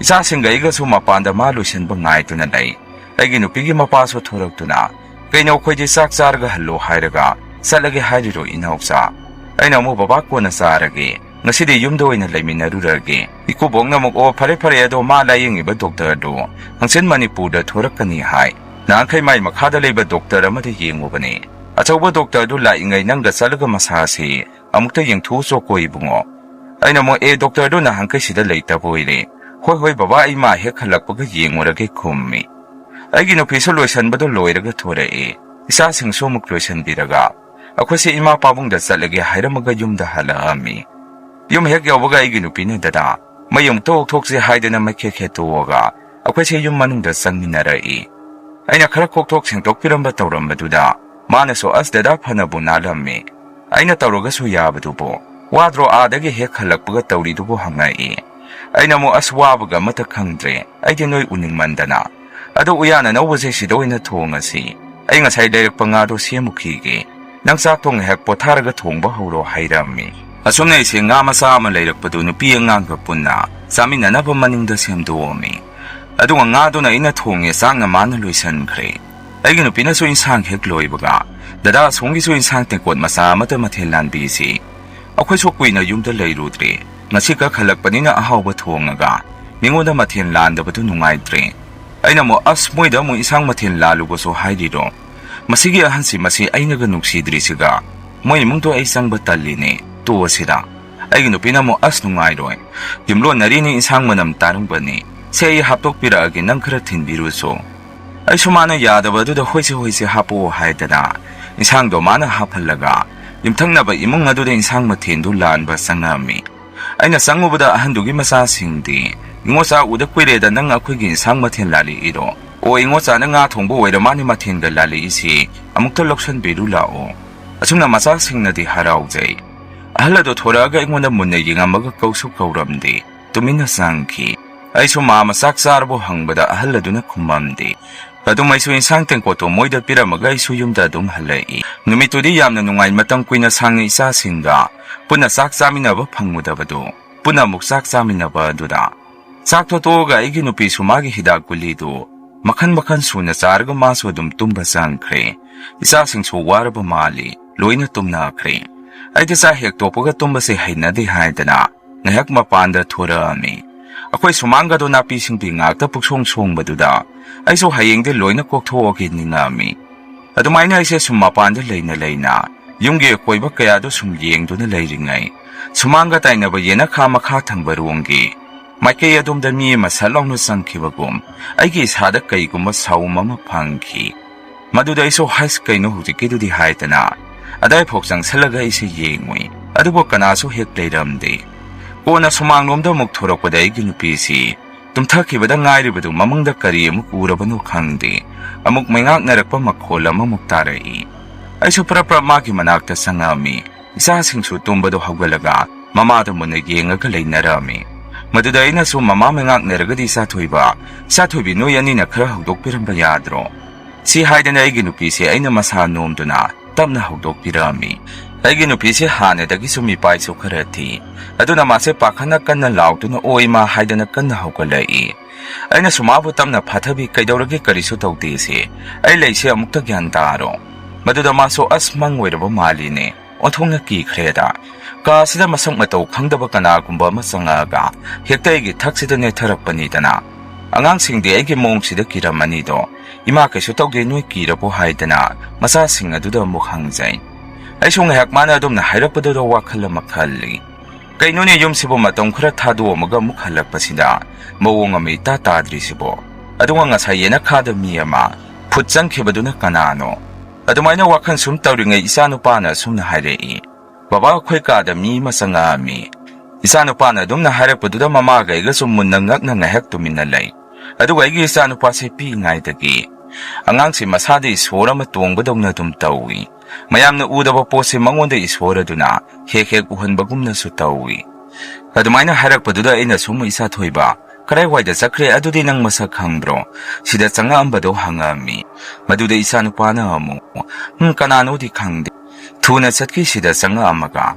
ꯏꯆꯥꯁꯤꯡꯒ ꯑꯩꯒꯁꯨ ꯃꯄꯥꯟꯗ ꯃꯥ ꯂꯣꯏꯁꯤꯟꯕ ꯉꯥꯏꯗꯨꯅ ꯂꯩ꯫ ꯑꯩꯒꯤ ꯅꯨꯄꯤꯒꯤ ꯃꯄꯥꯁꯨ ꯊꯣꯔꯛꯇꯨꯅ, "ꯀꯩꯅꯣ, ꯑꯩꯈꯣꯏꯗꯤ ꯆꯥꯛ ꯆꯥꯔꯒ ꯍꯜꯂꯣ ꯍꯥꯏꯔꯒ ꯆꯠꯂꯒꯦ ꯍꯥꯏꯔꯤꯔꯣ ꯏꯅꯥꯎꯆꯥ?" ꯑꯩꯅ ꯑꯃꯨꯛ, "ꯕꯕꯥ, ꯀꯣꯟꯅ ꯆꯥꯔꯒꯦ, ꯉꯁꯤꯗꯤ ꯌꯨꯝꯗ ꯑꯣꯏꯅ ꯂꯩꯃꯤꯟꯅꯔꯨꯔꯒꯦ"꯫ ꯏꯀꯨꯕꯣꯛꯅ ꯑꯃꯨꯛ, "ꯑꯣ, ꯐꯔꯦ ꯐꯔꯦ, ꯑꯗꯣ ꯃꯥ ꯂꯥꯌꯦꯡꯉꯤꯕ ꯗꯣꯛꯇꯔꯗꯨ ꯍꯪꯆꯤꯠ ꯃꯅꯤꯄꯨꯔꯗ ꯊꯣꯔꯛꯀꯅꯤ ꯍꯥꯏ꯫ ꯅꯍꯥꯟꯈꯩ ꯃꯥꯏ ꯃꯈꯥꯗ ꯂꯩꯕ ꯗꯣꯛꯇꯔ ꯑꯃꯗ ꯌꯦꯡꯉꯨꯕꯅꯤ꯫ ꯑꯆꯧꯕ ꯗꯣꯛꯇꯔꯗꯨ ꯂꯥꯛꯏꯉꯩ ꯅꯪꯒ ꯆꯠꯂꯒ ꯃꯁꯥꯁꯤ ꯑꯃꯨꯛꯇ ꯌꯦꯡꯊꯣꯛꯎꯆꯣꯀꯣ ꯏꯕꯨꯡꯉꯣ"꯫ ꯑꯩꯅ ꯑꯃꯨꯛ, "ꯑꯦ, ꯗꯣꯛꯇꯔꯗꯨ ꯅꯍꯥꯟꯈꯩ ꯁꯤꯗ ꯂꯩꯇꯕ ꯑꯣꯏꯔꯦ"꯫ "ꯍꯣꯏ ꯍꯣꯏ ꯕꯕꯥ, ꯑꯩ ꯃꯥ ꯍꯦꯛ ꯍꯜꯂꯛꯄꯒ ꯌꯦꯡꯉꯨꯔꯒꯦ" ꯈꯨꯝꯃꯤ꯫ ꯑꯩꯒꯤ ꯅꯨꯄꯤꯁꯨ ꯂꯣꯏꯁꯟꯕꯗꯣ ꯂꯣꯏꯔꯒ ꯊꯣꯔꯛꯏ꯫ ꯏꯆꯥꯁꯤꯡꯁꯨ ꯑꯃꯨꯛ ꯂꯣꯏꯁꯟꯕꯤꯔꯒ ꯑꯩꯈꯣꯏꯁꯦ ꯏꯃꯥ ꯄꯥꯕꯨꯡꯗ ꯆꯠꯂꯒꯦ ꯍꯥꯏꯔꯝꯃꯒ ꯌꯨꯝꯗ ꯍꯜꯂꯛꯑꯝꯃꯤ꯫ ꯌꯨꯝ ꯍꯦꯛ ꯌꯧꯕꯒ ꯑꯩꯒꯤ ꯅꯨꯄꯤꯅ, "ꯗꯗꯥ, ꯃꯩ ꯑꯃꯨꯛꯇ ꯑꯣꯛꯊꯣꯛꯁꯦ" ꯍꯥꯏꯗꯅ ꯃꯩꯈꯦꯠ ꯈꯦꯠꯇꯣꯛꯑꯒ ꯑꯩꯈꯣꯏꯁꯦ ꯌꯨꯝ ꯃꯅꯨꯡꯗ ꯆꯪꯃꯤꯟꯅꯔꯛꯏ꯫ ꯑꯩꯅ ꯈꯔ ꯀꯣꯛꯊꯣꯛ ꯁꯦꯡꯗꯣꯛꯄꯤꯔꯝꯕ ꯇꯧꯔꯝꯕꯗꯨꯗ ꯃꯥꯅꯁꯨ, "ꯑꯁ ꯗꯗꯥ, ꯐꯅꯕꯨ ꯅꯥꯜꯂꯝꯃꯤ꯫ ꯑꯩꯅ ꯇꯧꯔꯒꯁꯨ ꯌꯥꯕꯗꯨꯕꯨ꯫ ꯋꯥꯗ꯭ꯔꯣ ꯑꯥꯗꯒꯤ ꯍꯦꯛ ꯍꯜꯂꯛꯄꯒ ꯇꯧꯔꯤꯗꯨꯕꯨ?" ꯍꯪꯉꯛꯏ꯫ ꯑꯩꯅ ꯑꯃꯨꯛ, "ꯑꯁ, ꯋꯥꯕꯒ ꯑꯃꯠꯇ ꯈꯪꯗ꯭ꯔꯦ꯫ ꯑꯩꯗꯤ ꯅꯣꯏ ꯎꯅꯤꯡꯃꯟꯗꯅ꯫ ꯑꯗꯣ ꯎꯌꯥꯟ ꯑꯅꯧꯕꯁꯦ ꯁꯤꯗ ꯑꯣꯏꯅ ꯊꯣꯡꯉꯁꯤ꯫ ꯑꯩ ꯉꯁꯥꯏ ꯂꯩꯔꯛꯄ ꯉꯥꯗꯣ ꯁꯦꯝꯃꯨꯈꯤꯒꯦ꯫ ꯅꯪ ꯆꯥꯛꯇꯣ ꯉꯥꯏꯍꯥꯛ ꯄꯣꯊꯥꯔꯒ ꯊꯣꯡꯕ ꯍꯧꯔꯣ" ꯍꯥꯏꯔꯝꯃꯤ꯫ ꯑꯁꯨꯝꯅ ꯑꯩꯁꯦ ꯉꯥ ꯃꯆꯥ ꯑꯃ ꯂꯩꯔꯛꯄꯗꯨ ꯅꯨꯄꯤ ꯑꯉꯥꯡꯒ ꯄꯨꯟꯅ ꯆꯥꯃꯤꯟꯅꯅꯕ ꯃꯅꯤꯡꯗ ꯁꯦꯝꯗꯣꯛꯑꯝꯃꯤ꯫ ꯑꯗꯨꯒ ꯉꯥꯗꯨꯅ ꯑꯩꯅ ꯊꯣꯡꯉꯦ, ꯆꯥꯛꯅ ꯃꯥꯅ ꯂꯣꯏꯁꯟꯈ꯭ꯔꯦ꯫ ꯑꯩꯒꯤ ꯅꯨꯄꯤꯅꯁꯨ ꯏꯟꯁꯥꯡ ꯍꯦꯛ ꯂꯣꯏꯕꯒ, "ꯗꯗꯥ, ꯑꯁꯣꯝꯒꯤꯁꯨ ꯏꯟꯁꯥꯡ ꯇꯦꯡꯀꯣꯠ ꯃꯆꯥ ꯑꯃꯇ ꯃꯊꯦꯜ ꯂꯥꯟꯕꯤꯁꯤ꯫ ꯑꯩꯈꯣꯏꯁꯨ ꯀꯨꯏꯅ ꯌꯨꯝꯗ ꯂꯩꯔꯨꯗ꯭ꯔꯦ꯫ ꯉꯁꯤ ꯀꯛ ꯍꯜꯂꯛꯄꯅꯤꯅ ꯑꯍꯥꯎꯕ ꯊꯣꯡꯉꯒ ꯃꯤꯉꯣꯟꯗ ꯃꯊꯦꯜ ꯂꯥꯟꯗꯕꯗꯨ ꯅꯨꯡꯉꯥꯏꯇ꯭ꯔꯦ꯫" ꯑꯩꯅ ꯑꯃꯨꯛ, "ꯑꯁ, ꯃꯣꯏꯗ ꯑꯃꯨꯛ ꯏꯟꯁꯥꯡ ꯃꯊꯦꯜ ꯂꯥꯜꯂꯨꯕꯁꯨ ꯍꯥꯏꯔꯤꯔꯣ? ꯃꯁꯤꯒꯤ ꯑꯍꯟꯁꯤ, ꯃꯁꯤ ꯑꯩꯅꯒ ꯅꯨꯡꯁꯤꯗ꯭ꯔꯤꯁꯤꯒ꯫ ꯃꯣꯏ ꯏꯃꯨꯡꯗꯣ ꯑꯩ ꯆꯪꯕ ꯇꯜꯂꯤꯅꯦ꯫ ꯇꯣꯛꯑꯁꯤꯔꯥ?" ꯑꯩꯒꯤ ꯅꯨꯄꯤꯅ ꯑꯃꯨꯛ, "ꯑꯁ, ꯅꯨꯡꯉꯥꯏꯔꯣꯏ꯫ ꯌꯨꯝꯂꯣꯟꯅꯔꯤꯅꯤ, ꯏꯟꯁꯥꯡ ꯃꯅꯝ ꯇꯥꯔꯝꯒꯅꯤ꯫ ꯁꯦ, ꯑꯩ ꯍꯥꯞꯇꯣꯛꯄꯤꯔꯛꯑꯒꯦ, ꯅꯪ ꯈꯔ ꯊꯤꯟꯕꯤꯔꯨꯆꯣ꯫" ꯑꯩꯁꯨ ꯃꯥꯅ ꯌꯥꯗꯕ ꯑꯗꯨꯗ "ꯍꯣꯏꯁꯦ, ꯍꯣꯏꯁꯦ, ꯍꯥꯞꯄꯛꯑꯣ" ꯍꯥꯏꯗꯅ ꯏꯟꯁꯥꯡꯗꯣ ꯃꯥꯅ ꯍꯥꯞꯍꯜꯂꯒ ꯌꯨꯝꯊꯪꯅꯕ ꯏꯃꯨꯡ ꯑꯗꯨꯗ ꯏꯟꯁꯥꯡ ꯃꯊꯦꯜꯗꯨ ꯂꯥꯟꯕ ꯆꯪꯉꯛꯑꯝꯃꯤ꯫ ꯑꯩꯅ ꯆꯪꯉꯨꯕꯗ ꯑꯍꯟꯗꯨꯒꯤ ꯃꯆꯥꯁꯤꯡꯗꯤ, "ꯏꯉꯣꯆꯥ, ꯎꯗ ꯀꯨꯏꯔꯦꯗ, ꯅꯪ ꯑꯩꯈꯣꯏꯒꯤ ꯏꯟꯁꯥꯡ ꯃꯊꯦꯜ ꯂꯥꯜꯂꯛꯏꯔꯣ? ꯑꯣ, ꯏꯉꯣꯆꯥꯅ ꯉꯥ ꯊꯣꯡꯕ ꯑꯣꯏꯔ ꯃꯥꯅꯦ ꯃꯊꯦꯜꯒ ꯂꯥꯜꯂꯛꯏꯁꯤ, ꯑꯃꯨꯛꯇ ꯂꯧꯁꯟꯕꯤꯔꯨ ꯂꯥꯛꯑꯣ꯫" ꯑꯁꯨꯝꯅ ꯃꯆꯥꯁꯤꯡꯅꯗꯤ ꯍꯔꯥꯎꯖꯩ꯫ ꯑꯍꯜ ꯑꯗꯨ ꯊꯣꯔꯛꯑꯒ ꯑꯩꯉꯣꯟꯗ ꯃꯨꯟꯅ ꯌꯦꯡꯉꯝꯃꯒ ꯀꯧꯁꯨ ꯀꯧꯔꯝꯗꯦ꯫ ꯇꯨꯃꯤꯟꯅ ꯆꯪꯈꯤ꯫ ꯑꯩꯁꯨ ꯃꯥ ꯑꯃ ꯆꯥꯛ ꯆꯥꯔꯕꯣ ꯍꯪꯕꯗ ꯑꯍꯜ ꯑꯗꯨꯅ ꯈꯨꯝꯃꯝꯗꯦ꯫ ꯑꯗꯨꯝ ꯑꯩꯁꯨ ꯏꯟꯁꯥꯡ ꯇꯦꯡꯀꯣꯠꯇꯣ ꯃꯣꯏꯗ ꯄꯤꯔꯝꯃꯒ ꯑꯩꯁꯨ ꯌꯨꯝꯗ ꯑꯗꯨꯝ ꯍꯜꯂꯛꯏ꯫ ꯅꯨꯃꯤꯠꯇꯨꯗꯤ ꯌꯥꯝꯅ ꯅꯨꯡꯉꯥꯏ, ꯃꯇꯝ ꯀꯨꯏꯅ ꯁꯥꯡꯅ ꯏꯆꯥꯁꯤꯡꯒ ꯄꯨꯟꯅ ꯆꯥꯛ ꯆꯥꯃꯤꯟꯅꯕ ꯐꯪꯉꯨꯗꯕꯗꯣ꯫ ꯄꯨꯟꯅ ꯑꯃꯨꯛ ꯆꯥꯛ ꯆꯥꯃꯤꯟꯅꯕ ꯑꯗꯨꯗ꯫ ꯆꯥꯛ ꯊꯣꯇꯣꯛꯑꯒ ꯑꯩꯒꯤ ꯅꯨꯄꯤꯁꯨ ꯃꯥꯒꯤ ꯍꯤꯗꯥꯛ ꯒꯨꯂꯤꯗꯨ ꯃꯈꯟ ꯃꯈꯟ ꯁꯨꯅ ꯆꯥꯔꯒ ꯃꯥꯁꯨ ꯑꯗꯨꯝ ꯇꯨꯝꯕ ꯆꯪꯈ꯭ꯔꯦ꯫ ꯏꯆꯥꯁꯤꯡꯁꯨ ꯋꯥꯔꯕ ꯃꯥꯜꯂꯤ, ꯂꯣꯏꯅ ꯇꯨꯝꯅꯈ꯭ꯔꯦ꯫ ꯑꯩꯗꯤ ꯆꯥꯛ ꯍꯦꯛ ꯇꯣꯛꯄꯒ ꯇꯨꯝꯕꯁꯦ ꯍꯩꯅꯗꯦ ꯍꯥꯏꯗꯅ ꯉꯥꯏꯍꯥꯛ ꯃꯄꯥꯟꯗ ꯊꯣꯔꯛꯑꯝꯃꯤ꯫ ꯑꯩꯈꯣꯏ ꯁꯨꯃꯥꯡꯒꯗꯣ ꯅꯥꯄꯤ ꯁꯤꯡꯕꯤ ꯉꯥꯛꯇ ꯄꯨꯛꯁꯣꯡ ꯁꯣꯡꯕꯗꯨꯗ ꯑꯩꯁꯨ ꯍꯌꯦꯡꯗꯤ ꯂꯣꯏꯅ ꯀꯣꯛꯊꯣꯛꯑꯒꯦ ꯅꯤꯡꯉꯛꯑꯝꯃꯤ꯫ ꯑꯗꯨꯃꯥꯏꯅ ꯑꯩꯁꯦ ꯁꯨꯝ ꯃꯄꯥꯟꯗ ꯂꯩꯅ ꯂꯩꯅ ꯌꯨꯝꯒꯤ ꯑꯀꯣꯏꯕ ꯀꯌꯥꯗꯣ ꯁꯨꯝ ꯌꯦꯡꯗꯨꯅ ꯂꯩꯔꯤꯉꯩ, ꯁꯨꯃꯥꯡꯒ ꯇꯥꯏꯅꯕ ꯌꯦꯅꯈꯥ ꯃꯈꯥ ꯊꯪꯕ ꯔꯣꯝꯒꯤ ꯃꯥꯏꯀꯩ ꯑꯗꯣꯝꯗ ꯃꯤ ꯑꯃ ꯁꯠ ꯂꯥꯎꯅ ꯆꯪꯈꯤꯕꯒꯨꯝ ꯑꯩꯒꯤ ꯏꯁꯥꯗ ꯀꯩꯒꯨꯝꯕ ꯁꯥꯎꯝ ꯑꯃ ꯐꯪꯈꯤ꯫ ꯃꯗꯨꯗ ꯑꯩꯁꯨ, "ꯍꯩꯁ, ꯀꯩꯅꯣ ꯍꯧꯖꯤꯛꯀꯤꯗꯨꯗꯤ?" ꯍꯥꯏꯗꯅ ꯑꯗꯥꯏꯐꯥꯎ ꯆꯪꯁꯤꯜꯂꯒ ꯑꯩꯁꯦ ꯌꯦꯡꯉꯨꯏ꯫ ꯑꯗꯨꯕꯨ ꯀꯅꯥꯁꯨ ꯍꯦꯛ ꯂꯩꯔꯝꯗꯦ꯫ ꯀꯣꯟꯅ ꯁꯨꯃꯥꯡꯂꯣꯝꯗ ꯑꯃꯨꯛ ꯊꯣꯔꯛꯄꯗ ꯑꯩꯒꯤ ꯅꯨꯄꯤꯁꯤ ꯇꯨꯝꯊꯈꯤꯕꯗ ꯉꯥꯏꯔꯤꯕꯗꯨ ꯃꯃꯪꯗ ꯀꯔꯤ ꯑꯃꯨꯛ ꯎꯔꯕꯅꯣ ꯈꯪꯗꯦ, ꯑꯃꯨꯛ ꯃꯩꯉꯥꯛꯅꯔꯛꯄ ꯃꯈꯣꯜ ꯑꯃꯃꯨꯛ ꯇꯥꯔꯛꯏ꯫ ꯑꯩꯁꯨ ꯄ꯭ꯔꯞ ꯄ꯭ꯔꯞ ꯃꯥꯒꯤ ꯃꯅꯥꯛꯇ ꯆꯪꯉꯛꯑꯝꯃꯤ꯫ ꯏꯆꯥꯁꯤꯡꯁꯨ ꯇꯨꯝꯕꯗꯨ ꯍꯧꯒꯠꯂꯒ ꯃꯃꯥꯗ ꯃꯨꯟꯅ ꯌꯦꯡꯉꯒ ꯂꯩꯅꯔꯝꯃꯤ꯫ ꯃꯗꯨꯗ ꯑꯩꯅꯁꯨ, "ꯃꯃꯥ ꯃꯩꯉꯥꯛꯅꯔꯒꯗꯤ ꯏꯆꯥꯊꯣꯏꯕ, ꯏꯆꯥꯊꯣꯏꯕꯤ, ꯅꯣꯏ ꯑꯅꯤꯅ ꯈꯔ ꯍꯧꯗꯣꯛꯄꯤꯔꯝꯕ ꯌꯥꯗ꯭ꯔꯣ?" ꯁꯤ ꯍꯥꯏꯗꯅ ꯑꯩꯒꯤ ꯅꯨꯄꯤꯁꯦ ꯑꯩꯅ ꯃꯁꯥ ꯅꯣꯝꯗꯨꯅ ꯇꯞꯅ ꯍꯧꯗꯣꯛꯄꯤꯔꯛꯑꯝꯃꯤ꯫ ꯑꯩꯒꯤ ꯅꯨꯄꯤꯁꯦ ꯍꯥꯟꯅꯗꯒꯤꯁꯨ ꯃꯤꯄꯥꯏꯁꯨ ꯈꯔ ꯊꯤ꯫ ꯑꯗꯨꯅ ꯃꯥꯁꯦ ꯄꯥꯈꯠꯅ ꯀꯟꯅ ꯂꯥꯎꯗꯨꯅ, "ꯑꯣ ꯏꯃꯥ" ꯍꯥꯏꯗꯅ ꯀꯟꯅ ꯍꯧꯒꯠꯂꯛꯏ꯫ ꯑꯩꯅꯁꯨ ꯃꯥꯕꯨ ꯇꯞꯅ ꯐꯥꯊꯕꯤ, "ꯀꯩꯗꯧꯔꯒꯦ? ꯀꯔꯤꯁꯨ ꯇꯧꯗꯦ ꯁꯤ꯫ ꯑꯩ ꯂꯩꯁꯦ ꯑꯃꯨꯛꯇ ꯒ꯭ꯌꯥꯟ ꯇꯥꯔꯣ"꯫ ꯃꯗꯨꯗ ꯃꯥꯁꯨ, "ꯑꯁ, ꯃꯪ ꯑꯣꯏꯔꯕ ꯃꯥꯜꯂꯤꯅꯦ"꯫ ꯑꯣꯟꯊꯣꯛꯅ ꯀꯤꯈ꯭ꯔꯦꯗ꯫ ꯀꯥ ꯑꯁꯤꯗ ꯃꯁꯛ ꯃꯇꯧ ꯈꯪꯗꯕ ꯀꯅꯥꯒꯨꯝꯕ ꯑꯃ ꯆꯪꯉꯛꯑꯒ ꯍꯦꯛꯇ ꯑꯩꯒꯤ ꯊꯛꯁꯤꯗ ꯅꯦꯠꯊꯔꯛꯄꯅꯤꯗꯅ꯫ ꯑꯉꯥꯡꯁꯤꯡꯗꯤ ꯑꯩꯒꯤ ꯃꯑꯣꯡꯁꯤꯗ ꯀꯤꯔꯝꯃꯅꯤꯗꯣ꯫ "ꯏꯃꯥ, ꯀꯩꯁꯨ ꯇꯧꯗꯦ, ꯅꯣꯏ ꯀꯤꯔꯕꯣ?" ꯍꯥꯏꯗꯅ ꯃꯆꯥꯁꯤꯡ ꯑꯗꯨꯗ ꯑꯃꯨꯛ ꯍꯪꯖꯩ꯫ ꯑꯩꯁꯨ ꯉꯥꯏꯍꯥꯛ ꯃꯥꯅ ꯑꯗꯨꯝꯅ ꯍꯥꯏꯔꯛꯄꯗꯨꯗ ꯋꯥꯈꯜ ꯑꯃ ꯈꯜꯂꯤ꯫ ꯀꯩꯅꯣꯅꯦ, ꯌꯨꯝꯁꯤꯕꯨ ꯃꯇꯝ ꯈꯔ ꯊꯥꯗꯣꯛꯑꯝꯃꯒ ꯑꯃꯨꯛ ꯍꯜꯂꯛꯄꯁꯤꯗ ꯃꯑꯣꯡ ꯑꯃ ꯏꯇꯥ ꯇꯥꯗ꯭ꯔꯤꯁꯤꯕꯣ? ꯑꯗꯨꯒ ꯉꯁꯥꯏ ꯌꯦꯅꯈꯥꯗ ꯃꯤ ꯑꯃ ꯐꯨꯠ ꯆꯪꯈꯤꯕꯗꯨꯅ ꯀꯅꯥꯅꯣ? ꯑꯗꯨꯃꯥꯏꯅ ꯋꯥꯈꯜ ꯁꯨꯝ ꯇꯧꯔꯤꯉꯩ ꯏꯆꯥꯅꯨꯄꯥꯅ ꯑꯁꯨꯝꯅ ꯍꯥꯏꯔꯛꯏ, "ꯕꯕꯥ, ꯑꯩꯈꯣꯏ ꯀꯥꯗ ꯃꯤ ꯑꯃ ꯆꯪꯉꯛꯑꯝꯃꯤ"꯫ ꯏꯆꯥꯅꯨꯄꯥꯅ ꯑꯗꯨꯝꯅ ꯍꯥꯏꯔꯛꯄꯗꯨꯗ ꯃꯃꯥꯒ ꯑꯩꯒꯁꯨ ꯃꯨꯟꯅ ꯉꯛꯅ ꯉꯥꯏꯍꯥꯛ ꯇꯨꯃꯤꯟꯅ ꯂꯩ꯫ ꯑꯗꯨꯒ ꯑꯩꯒꯤ ꯏꯆꯥꯅꯨꯄꯥꯁꯦ ꯄꯤꯛꯏꯉꯩꯗꯒꯤ ꯑꯉꯥꯡꯁꯤ ꯃꯁꯥꯗ ꯏꯁꯣꯔ ꯑꯃ ꯇꯣꯡꯕꯗꯧꯅ ꯑꯗꯨꯝ ꯇꯧꯏ꯫ ꯃꯌꯥꯝꯅ ꯎꯗꯕ ꯄꯣꯠꯁꯤ ꯃꯉꯣꯟꯗ ꯏꯁꯣꯔ ꯑꯗꯨꯅ ꯍꯦꯛ ꯍꯦꯛ ꯎꯍꯟꯕꯒꯨꯝꯅꯁꯨ ꯇꯧꯏ꯫ ꯑꯗꯨꯃꯥꯏꯅ ꯍꯥꯏꯔꯛꯄꯗꯨꯗ ꯑꯩꯅ ꯁꯨꯝ, "ꯏꯆꯥ ꯊꯣꯏꯕ, ꯀꯗꯥꯏꯋꯥꯏꯗ ꯆꯠꯈ꯭ꯔꯦ? ꯑꯗꯨꯗꯤ ꯅꯪ ꯃꯁꯛ ꯈꯪꯕ꯭ꯔꯣ? ꯁꯤꯗ ꯆꯪꯉꯛꯑꯝꯕꯗꯣ?" ꯍꯪꯉꯛꯑꯝꯃꯤ꯫ ꯃꯗꯨꯗ ꯏꯆꯥꯅꯨꯄꯥꯅ ꯑꯃꯨꯛ, "ꯎꯝ, ꯀꯅꯥꯅꯣꯗꯤ ꯈꯪꯗꯦ꯫ ꯊꯨꯅ ꯆꯠꯈꯤ ꯁꯤꯗ ꯆꯪꯉꯛꯑꯝꯃꯒ"꯫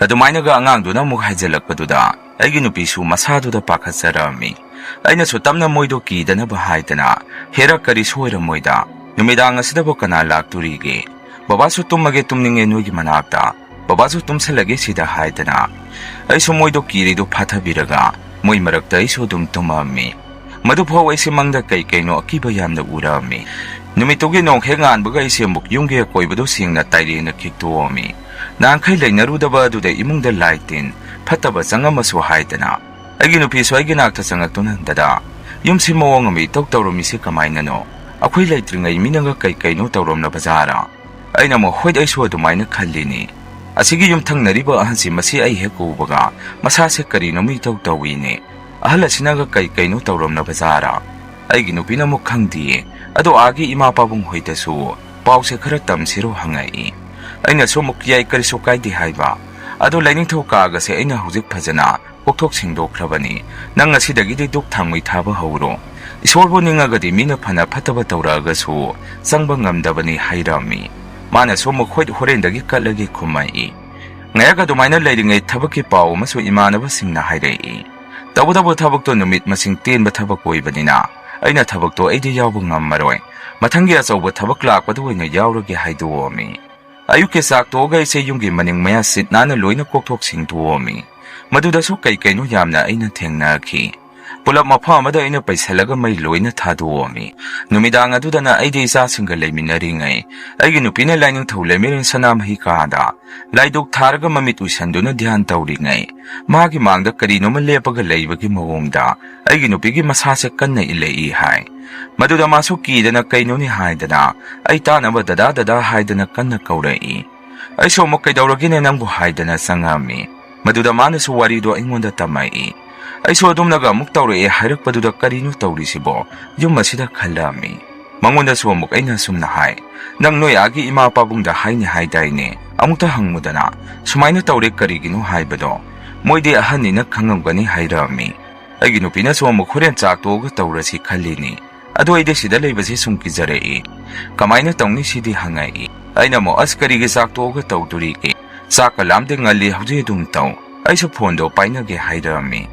ꯑꯗꯨꯃꯥꯏꯅꯒ ꯑꯉꯥꯡꯗꯨꯅ ꯑꯃꯨꯛ ꯍꯥꯏꯖꯤꯜꯂꯛꯄꯗꯨꯗ ꯑꯩꯒꯤ ꯅꯨꯄꯤꯁꯨ ꯃꯁꯥꯗꯨꯗ ꯄꯥꯈꯠꯆꯔꯛꯑꯝꯃꯤ꯫ ꯑꯩꯅꯁꯨ ꯇꯞꯅ ꯃꯣꯏꯗꯣ ꯀꯤꯗꯅꯕ ꯍꯥꯏꯗꯅ, "ꯍꯦꯔꯥ, ꯀꯔꯤꯁꯨ ꯑꯣꯏꯔꯝꯃꯣꯏꯗ꯫ ꯅꯨꯃꯤꯗꯥꯡ ꯑꯁꯤꯗꯕꯨ ꯀꯅꯥ ꯂꯥꯛꯇꯣꯔꯤꯒꯦ? ꯕꯕꯥꯁꯨ ꯇꯨꯝꯃꯒꯦ ꯇꯨꯝꯅꯤꯡꯉꯦ ꯅꯣꯏꯒꯤ ꯃꯅꯥꯛꯇ꯫ ꯕꯕꯥꯁꯨ ꯇꯨꯝꯁꯜꯂꯒꯦ ꯁꯤꯗ" ꯍꯥꯏꯗꯅ ꯑꯩꯁꯨ ꯃꯣꯏꯗꯣ ꯀꯤꯔꯤꯗꯨ ꯐꯥꯊꯕꯤꯔꯒ ꯃꯣꯏ ꯃꯔꯛꯇ ꯑꯩꯁꯨ ꯑꯗꯨꯝ ꯇꯨꯝꯃꯝꯃꯤ꯫ ꯃꯗꯨꯐꯥꯎ ꯑꯩꯁꯦ ꯃꯪꯗ ꯀꯩ ꯀꯩꯅꯣ ꯑꯀꯤꯕ ꯌꯥꯝꯅ ꯎꯔꯛꯑꯝꯃꯤ꯫ ꯅꯨꯃꯤꯠꯇꯨꯒꯤ ꯅꯣꯡ ꯍꯦꯛ ꯉꯥꯟꯕꯒ ꯑꯩꯁꯦ ꯑꯃꯨꯛ ꯌꯨꯝꯒꯤ ꯑꯀꯣꯏꯕꯗꯣ ꯁꯦꯡꯅ ꯇꯥꯏꯔꯦꯅ ꯈꯤꯛꯇꯣꯛꯑꯝꯃꯤ꯫ ꯅꯍꯥꯟꯈꯩ ꯂꯩꯅꯔꯨꯗꯕ ꯑꯗꯨꯗ ꯏꯃꯨꯡꯗ ꯂꯥꯏ ꯇꯤꯟ ꯐꯠꯇꯕ ꯆꯪꯉꯝꯃꯁꯨ ꯍꯥꯏꯗꯅ ꯑꯩꯒꯤ ꯅꯨꯄꯤꯁꯨ ꯑꯩꯒꯤ ꯅꯥꯛꯇ ꯆꯪꯉꯛꯇꯨꯅ, "ꯗꯗꯥ, ꯌꯨꯝꯁꯤ ꯃꯑꯣꯡ ꯑꯃ ꯏꯇꯧ ꯇꯧꯔꯝꯃꯤꯁꯤ ꯀꯃꯥꯏꯅꯅꯣ? ꯑꯩꯈꯣꯏ ꯂꯩꯇ꯭ꯔꯤꯉꯩ ꯃꯤꯅꯒ ꯀꯩ ꯀꯩꯅꯣ ꯇꯧꯔꯝꯂꯕ ꯖꯥꯔꯥ?" ꯑꯩꯅ ꯑꯃꯨꯛ, "ꯍꯣꯏ, ꯑꯩꯁꯨ ꯑꯗꯨꯃꯥꯏꯅ ꯈꯜꯂꯤꯅꯤ꯫ ꯑꯁꯤꯒꯤ ꯌꯨꯝꯊꯪꯅꯔꯤꯕ ꯑꯍꯟꯁꯤ, ꯃꯁꯤ ꯑꯩ ꯍꯦꯛ ꯎꯕꯒ ꯃꯁꯥꯁꯦ ꯀꯔꯤꯅꯣꯝ ꯏꯇꯧ ꯇꯧꯏꯅꯦ꯫ ꯑꯍꯜ ꯑꯁꯤꯅꯒ ꯀꯩ ꯀꯩꯅꯣ ꯇꯧꯔꯝꯂꯕ ꯖꯥꯔꯥ?" ꯑꯩꯒꯤ ꯅꯨꯄꯤꯅ ꯑꯃꯨꯛ, "ꯈꯪꯗꯤꯌꯦ, ꯑꯗꯣ ꯑꯥꯒꯤ ꯏꯃꯥ ꯄꯥꯕꯨꯡ ꯍꯣꯏꯗꯁꯨ ꯄꯥꯎꯁꯦ ꯈꯔ ꯇꯝꯁꯤꯔꯣ?" ꯍꯪꯉꯛꯏ꯫ ꯑꯩꯅꯁꯨ ꯑꯃꯨꯛ, "ꯌꯥꯏ, ꯀꯔꯤꯁꯨ ꯀꯥꯏꯗꯦ" ꯍꯥꯏꯕ꯫ "ꯑꯗꯣ ꯂꯥꯏꯅꯤꯡꯊꯧ ꯀꯥꯒꯁꯦ ꯑꯩꯅ ꯍꯧꯖꯤꯛ ꯐꯖꯅ ꯀꯣꯛꯊꯣꯛ ꯁꯦꯡꯗꯣꯛꯈ꯭ꯔꯕꯅꯤ꯫ ꯅꯪ ꯉꯁꯤꯗꯒꯤꯗꯤ ꯙꯨꯞ ꯊꯥꯡꯃꯩ ꯊꯥꯕ ꯍꯧꯔꯣ꯫ ꯏꯁꯣꯔꯕꯨ ꯅꯤꯡꯉꯒꯗꯤ ꯃꯤꯅ ꯐꯅ ꯐꯠꯇꯕ ꯇꯧꯔꯛꯑꯒꯁꯨ ꯆꯪꯕ ꯉꯝꯗꯕꯅꯤ" ꯍꯥꯏꯔꯝꯃꯤ꯫ ꯃꯥꯅꯁꯨ ꯑꯃꯨꯛ, "ꯍꯣꯏ, ꯍꯣꯔꯦꯟꯗꯒꯤ ꯀꯠꯂꯒꯦ" ꯈꯨꯝꯃꯛꯏ꯫ ꯉꯥꯏꯍꯥꯛ ꯑꯗꯨꯃꯥꯏꯅ ꯂꯩꯔꯤꯉꯩ ꯊꯕꯛꯀꯤ ꯄꯥꯎ ꯑꯃꯁꯨ ꯏꯃꯥꯟꯅꯕꯁꯤꯡꯅ ꯍꯥꯏꯔꯛꯏ꯫ ꯇꯧꯕꯇꯕꯨ ꯊꯕꯛꯇꯣ ꯅꯨꯃꯤꯠ ꯃꯁꯤꯡ ꯇꯦꯟꯕ ꯊꯕꯛ ꯑꯣꯏꯕꯅꯤꯅ ꯑꯩꯅ ꯊꯕꯛꯇꯣ ꯑꯩꯗꯤ ꯌꯥꯎꯕ ꯉꯝꯃꯔꯣꯏ꯫ ꯃꯊꯪꯒꯤ ꯑꯆꯧꯕ ꯊꯕꯛ ꯂꯥꯛꯄꯗ ꯑꯣꯏꯅ ꯌꯥꯎꯔꯒꯦ ꯍꯥꯏꯗꯣꯛꯑꯝꯃꯤ꯫ ꯑꯌꯨꯛꯀꯤ ꯆꯥꯛ ꯇꯣꯛꯑꯒ ꯑꯩꯁꯦ ꯌꯨꯝꯒꯤ ꯃꯅꯤꯡ ꯃꯌꯥ ꯁꯤꯠ ꯅꯥꯟꯅ ꯂꯣꯏꯅ ꯀꯣꯛꯊꯣꯛ ꯁꯦꯡꯗꯣꯛꯑꯝꯃꯤ꯫ ꯃꯗꯨꯗꯁꯨ ꯀꯩ ꯀꯩꯅꯣ ꯌꯥꯝꯅ ꯑꯩꯅ ꯊꯦꯡꯅꯈꯤ꯫ ꯄꯨꯂꯞ ꯃꯐꯝ ꯑꯃꯗ ꯑꯩꯅ ꯄꯩꯁꯜꯂꯒ ꯃꯩ ꯂꯣꯏꯅ ꯊꯥꯗꯣꯛꯑꯝꯃꯤ꯫ ꯅꯨꯃꯤꯗꯥꯡ ꯑꯗꯨꯗꯅ ꯑꯩꯗꯤ ꯏꯆꯥꯁꯤꯡꯒ ꯂꯩꯃꯤꯟꯅꯔꯤꯉꯩ, ꯑꯩꯒꯤ ꯅꯨꯄꯤꯅ ꯂꯥꯏꯅꯤꯡꯊꯧ ꯂꯩꯃꯔꯦꯟ ꯁꯅꯥꯃꯍꯤ ꯀꯥꯗ ꯂꯥꯏꯗꯨꯛ ꯊꯥꯔꯒ ꯃꯃꯤꯠ ꯎꯏꯁꯟꯗꯨꯅ ꯙ꯭ꯌꯥꯟ ꯇꯧꯔꯤꯉꯩ, ꯃꯥꯒꯤ ꯃꯥꯡꯗ ꯀꯔꯤꯅꯣꯃ ꯂꯦꯞꯄꯒ ꯂꯩꯕꯒꯤ ꯃꯑꯣꯡꯗ ꯑꯩꯒꯤ ꯅꯨꯄꯤꯒꯤ ꯃꯁꯥꯁꯦ ꯀꯟꯅ ꯏꯜꯂꯛꯏ ꯍꯥꯏ꯫ ꯃꯗꯨꯗ ꯃꯥꯁꯨ ꯀꯤꯗꯅ "ꯀꯩꯅꯣꯅꯦ?" ꯍꯥꯏꯗꯅ ꯑꯩ ꯇꯥꯅꯕ "ꯗꯗꯥ, ꯗꯗꯥ" ꯍꯥꯏꯗꯅ ꯀꯟꯅ ꯀꯧꯔꯛꯏ꯫ ꯑꯩꯁꯨ ꯑꯃꯨꯛ "ꯀꯩꯗꯧꯔꯒꯦꯅꯦ ꯅꯪꯕꯨ?" ꯍꯥꯏꯗꯅ ꯆꯪꯉꯛꯑꯝꯃꯤ꯫ ꯃꯗꯨꯗ ꯃꯥꯅꯁꯨ ꯋꯥꯔꯤꯗꯣ ꯑꯩꯉꯣꯟꯗ ꯇꯝꯃꯛꯏ꯫ ꯑꯩꯁꯨ ꯑꯗꯨꯝꯅꯒ ꯑꯃꯨꯛ ꯇꯧꯔꯛꯑꯦ ꯍꯥꯏꯔꯛꯄꯗꯨꯗ "ꯀꯔꯤꯅꯣ ꯇꯧꯔꯤꯁꯤꯕꯣ?" ꯌꯨꯝ ꯑꯁꯤꯗ ꯈꯜꯂꯛꯑꯝꯃꯤ꯫ ꯃꯉꯣꯟꯗꯁꯨ ꯑꯃꯨꯛ ꯑꯩꯅ ꯑꯁꯨꯝꯅ ꯍꯥꯏ, "ꯅꯪ ꯅꯣꯏ ꯑꯥꯒꯤ ꯏꯃꯥ ꯄꯥꯕꯨꯡꯗ ꯍꯥꯏꯅꯤ ꯍꯥꯏꯗꯥꯏꯅꯦ? ꯑꯃꯨꯛꯇ ꯍꯪꯉꯨꯗꯅ, ꯁꯨꯃꯥꯏꯅ ꯇꯧꯔꯦ ꯀꯔꯤꯒꯤꯅꯣ ꯍꯥꯏꯕꯗꯣ꯫ ꯃꯣꯏꯗꯤ ꯑꯍꯟꯅꯤꯅ ꯈꯪꯉꯝꯒꯅꯤ" ꯍꯥꯏꯔꯛꯑꯝꯃꯤ꯫ ꯑꯩꯒꯤ ꯅꯨꯄꯤꯅꯁꯨ ꯑꯃꯨꯛ "ꯍꯣꯔꯦꯟ ꯆꯥꯛ ꯇꯣꯛꯑꯒ ꯇꯧꯔꯁꯤ" ꯈꯜꯂꯤꯅꯤ꯫ ꯑꯗꯨ ꯑꯩꯗꯤ ꯁꯤꯗ ꯂꯩꯕꯁꯤ ꯁꯨꯝ ꯀꯤꯖꯔꯛꯏ꯫ "ꯀꯃꯥꯏꯅ ꯇꯧꯅꯤ ꯁꯤꯗꯤ?" ꯍꯪꯉꯛꯏ꯫ ꯑꯩꯅ ꯑꯃꯨꯛ, "ꯑꯁ, ꯀꯔꯤꯒꯤ ꯆꯥꯛ ꯇꯣꯛꯑꯒ ꯇꯧꯗꯣꯔꯤꯒꯦ? ꯆꯥꯛꯀ ꯂꯥꯝꯗꯦ, ꯉꯜꯂꯤ, ꯍꯧꯖꯤꯛ ꯑꯗꯨꯝ ꯇꯧ꯫ ꯑꯩꯁꯨ ꯐꯣꯟꯗꯣ ꯄꯥꯏꯅꯒꯦ" ꯍꯥꯏꯔꯛꯑꯝꯃꯤ꯫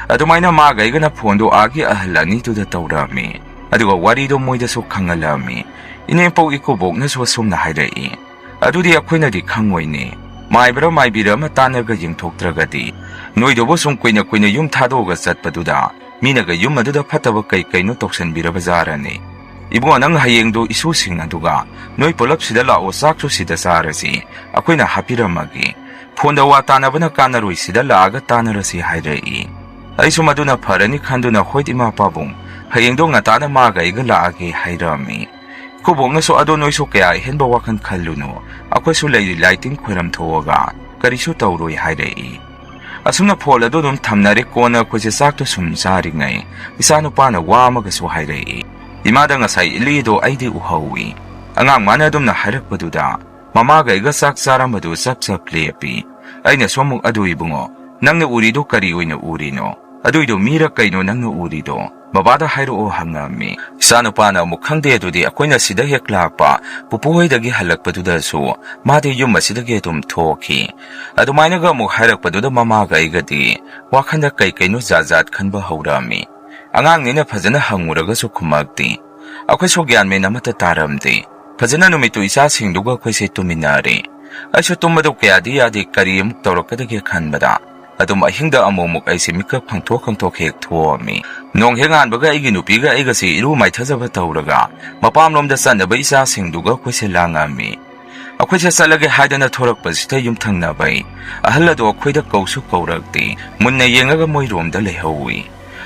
ꯑꯗꯨꯃꯥꯏꯅ ꯃꯥꯒ ꯑꯩꯒꯅ ꯐꯣꯟꯗꯣ ꯑꯥꯒꯤ ꯑꯍꯜ ꯑꯅꯤꯗꯨꯗ ꯇꯧꯔꯛꯑꯝꯃꯤ꯫ ꯑꯗꯨꯒ ꯋꯥꯔꯤꯗꯣ ꯃꯣꯏꯗꯁꯨ ꯈꯪꯍꯜꯂꯛꯑꯝꯃꯤ꯫ ꯏꯅꯦꯝꯄꯧ ꯏꯀꯨꯕꯣꯛꯅꯁꯨ ꯑꯁꯨꯝꯅ ꯍꯥꯏꯔꯛꯏ, "ꯑꯗꯨꯗꯤ ꯑꯩꯈꯣꯏꯅꯗꯤ ꯈꯪꯉꯣꯏꯅꯦ꯫ ꯃꯥꯏꯕ꯭ꯔꯥ ꯃꯥꯏꯕꯤꯔ ꯑꯃ ꯇꯥꯟꯅꯒ ꯌꯦꯡꯊꯣꯛꯇ꯭ꯔꯒꯗꯤ꯫ ꯅꯣꯏꯗꯨꯕꯨ ꯁꯨꯝ ꯀꯨꯏꯅ ꯀꯨꯏꯅ ꯌꯨꯝ ꯊꯥꯗꯣꯛꯑꯒ ꯆꯠꯄꯗꯨꯗ ꯃꯤꯅꯒ ꯌꯨꯝ ꯑꯗꯨꯗ ꯐꯠꯇꯕ ꯀꯩ ꯀꯩꯅꯣ ꯇꯧꯁꯟꯕꯤꯔꯕ ꯖꯥꯔꯅꯦ꯫ ꯏꯕꯨꯡꯉꯣ, ꯅꯪ ꯍꯌꯦꯡꯗꯨ ꯏꯁꯨꯁꯤꯡ ꯑꯗꯨꯒ ꯅꯣꯏ ꯄꯨꯂꯞ ꯁꯤꯗ ꯂꯥꯛꯑꯣ, ꯆꯥꯛꯁꯨ ꯁꯤꯗ ꯆꯥꯔꯁꯤ꯫ ꯑꯩꯈꯣꯏꯅ ꯍꯥꯞꯄꯤꯔꯝꯃꯒꯦ꯫ ꯐꯣꯟꯗ ꯋꯥ ꯇꯥꯅꯕꯅ ꯀꯥꯟꯅꯔꯣꯏ, ꯁꯤꯗ ꯂꯥꯛꯑꯒ ꯇꯥꯟꯅꯔꯁꯤ" ꯍꯥꯏꯔꯛꯏ꯫ ꯑꯩꯁꯨ ꯃꯗꯨꯅ ꯐꯔꯅꯤ ꯈꯟꯗꯨꯅ, "ꯍꯣꯏ ꯏꯃꯥ ꯄꯥꯕꯨꯡ, ꯍꯌꯦꯡꯗꯣ ꯉꯟꯇꯥꯅ ꯃꯥꯒ ꯑꯩꯒ ꯂꯥꯛꯑꯒꯦ" ꯍꯥꯏꯔꯛꯑꯝꯃꯤ꯫ ꯏꯀꯨꯕꯣꯛꯅꯁꯨ, "ꯑꯗꯣ ꯅꯣꯏꯁꯨ ꯀꯌꯥ ꯑꯍꯦꯟꯕ ꯋꯥꯈꯜ ꯈꯜꯂꯨꯅꯨ, ꯑꯩꯈꯣꯏꯁꯨ ꯂꯩꯔꯤ ꯂꯥꯏ ꯇꯤꯟ ꯈꯣꯏꯔꯝ ꯊꯣꯛꯑꯒ ꯀꯔꯤꯁꯨ ꯇꯧꯔꯣꯏ" ꯍꯥꯏꯔꯛꯏ꯫ ꯑꯁꯨꯝꯅ ꯐꯣꯟ ꯑꯗꯨ ꯑꯗꯨꯝ ꯊꯝꯅꯔꯦ꯫ ꯀꯣꯟꯅ ꯑꯩꯈꯣꯏꯁꯦ ꯆꯥꯛꯇꯣ ꯁꯨꯝ ꯆꯥꯔꯤꯉꯩ ꯏꯆꯥ ꯅꯨꯄꯥꯅ ꯋꯥ ꯑꯃꯒꯁꯨ ꯍꯥꯏꯔꯛꯏ꯫ ꯏꯃꯥꯗ ꯉꯁꯥꯏ ꯏꯜꯂꯤꯗꯣ ꯑꯩꯗꯤ ꯎꯍꯧꯏ꯫ ꯑꯉꯥꯡ ꯃꯥꯅ ꯑꯗꯨꯝꯅ ꯍꯥꯏꯔꯛꯄꯗꯨꯗ ꯃꯃꯥꯒ ꯑꯩꯒ ꯆꯥꯛ ꯆꯥꯔꯝꯕꯗꯨ ꯆꯞ ꯆꯞ ꯂꯦꯞꯄꯤ꯫ ꯑꯩꯅꯁꯨ ꯑꯃꯨꯛ, "ꯑꯗꯨ ꯏꯕꯨꯡꯉꯣ, ꯅꯪꯅ ꯎꯔꯤꯗꯨ ꯀꯔꯤ ꯑꯣꯏꯅ ꯎꯔꯤꯅꯣ?" "ꯑꯗꯨꯏꯗꯣ ꯃꯤꯔ ꯀꯩꯅꯣ ꯅꯪꯅ ꯎꯔꯤꯗꯣ? ꯕꯕꯥꯗ ꯍꯥꯏꯔꯛꯑꯣ" ꯍꯪꯉꯝꯃꯤ꯫ ꯏꯆꯥꯅꯨꯄꯥꯅ ꯑꯃꯨꯛ, "ꯈꯪꯗꯦ, ꯑꯗꯨꯗꯤ ꯑꯩꯈꯣꯏꯅ ꯁꯤꯗ ꯍꯦꯛ ꯂꯥꯛꯄ ꯄꯨꯄꯨ ꯍꯣꯏꯗꯒꯤ ꯍꯜꯂꯛꯄꯗꯨꯗꯁꯨ ꯃꯥꯗꯤ ꯌꯨꯝ ꯑꯁꯤꯗꯒꯤ ꯑꯗꯨꯝ ꯊꯣꯛꯈꯤ"꯫ ꯑꯗꯨꯃꯥꯏꯅꯒ ꯑꯃꯨꯛ ꯍꯥꯏꯔꯛꯄꯗꯨꯗ ꯃꯃꯥꯒ ꯑꯩꯒꯗꯤ ꯋꯥꯈꯜꯗ ꯀꯩ ꯀꯩꯅꯣ ꯖꯥꯠ ꯖꯥꯠ ꯈꯟꯕ ꯍꯧꯔꯛꯑꯝꯃꯤ꯫ ꯑꯉꯥꯡꯅꯤꯅ ꯐꯖꯅ ꯍꯪꯉꯨꯔꯒꯁꯨ ꯈꯨꯝꯃꯛꯇꯦ꯫ ꯑꯩꯈꯣꯏꯁꯨ ꯒ꯭ꯌꯥꯟ ꯃꯦꯟ ꯑꯃꯠꯇ ꯇꯥꯔꯝꯗꯦ꯫ ꯐꯖꯅ ꯅꯨꯃꯤꯠꯇꯨ ꯏꯆꯥꯁꯤꯡꯗꯨꯒ ꯑꯩꯈꯣꯏꯁꯦ ꯇꯨꯃꯤꯟꯅꯔꯦ꯫ ꯑꯩꯁꯨ ꯇꯨꯝꯕꯗꯨ ꯀꯌꯥꯗꯤ ꯌꯥꯗꯦ, ꯀꯔꯤ ꯑꯃꯨꯛ ꯇꯧꯔꯛꯀꯗꯒꯦ ꯈꯟꯕꯗ꯫ ꯑꯗꯨꯝ ꯑꯍꯤꯡꯗ ꯑꯃꯨꯛ ꯑꯃꯨꯛ ꯑꯩꯁꯦ ꯃꯤꯀꯞ ꯈꯪꯊꯣꯛ ꯈꯪꯊꯣꯛ ꯍꯦꯛ ꯊꯣꯛꯑꯝꯃꯤ꯫ ꯅꯣꯡ ꯍꯦꯛ ꯉꯥꯟꯕꯒ ꯑꯩꯒꯤ ꯅꯨꯄꯤꯒ ꯑꯩꯒꯁꯦ ꯏꯔꯨ ꯃꯥꯏꯊꯖꯕ ꯇꯧꯔꯒ ꯃꯄꯥꯝꯂꯣꯝꯗ ꯆꯠꯅꯕ ꯏꯆꯥꯁꯤꯡꯗꯨꯒ ꯑꯩꯈꯣꯏꯁꯦ ꯂꯥꯡꯉꯝꯃꯤ꯫ ꯑꯩꯈꯣꯏꯁꯦ ꯆꯠꯂꯒꯦ ꯍꯥꯏꯗꯅ ꯊꯣꯔꯛꯄꯁꯤꯗ ꯌꯨꯝꯊꯪꯅꯕꯩ ꯑꯍꯜ ꯑꯗꯣ ꯑꯩꯈꯣꯏꯗ ꯀꯧꯁꯨ ꯀꯧꯔꯛꯇꯦ꯫ ꯃꯨꯟꯅ ꯌꯦꯡꯉꯒ ꯃꯣꯏꯔꯣꯝꯗ ꯂꯩꯍꯧꯏ꯫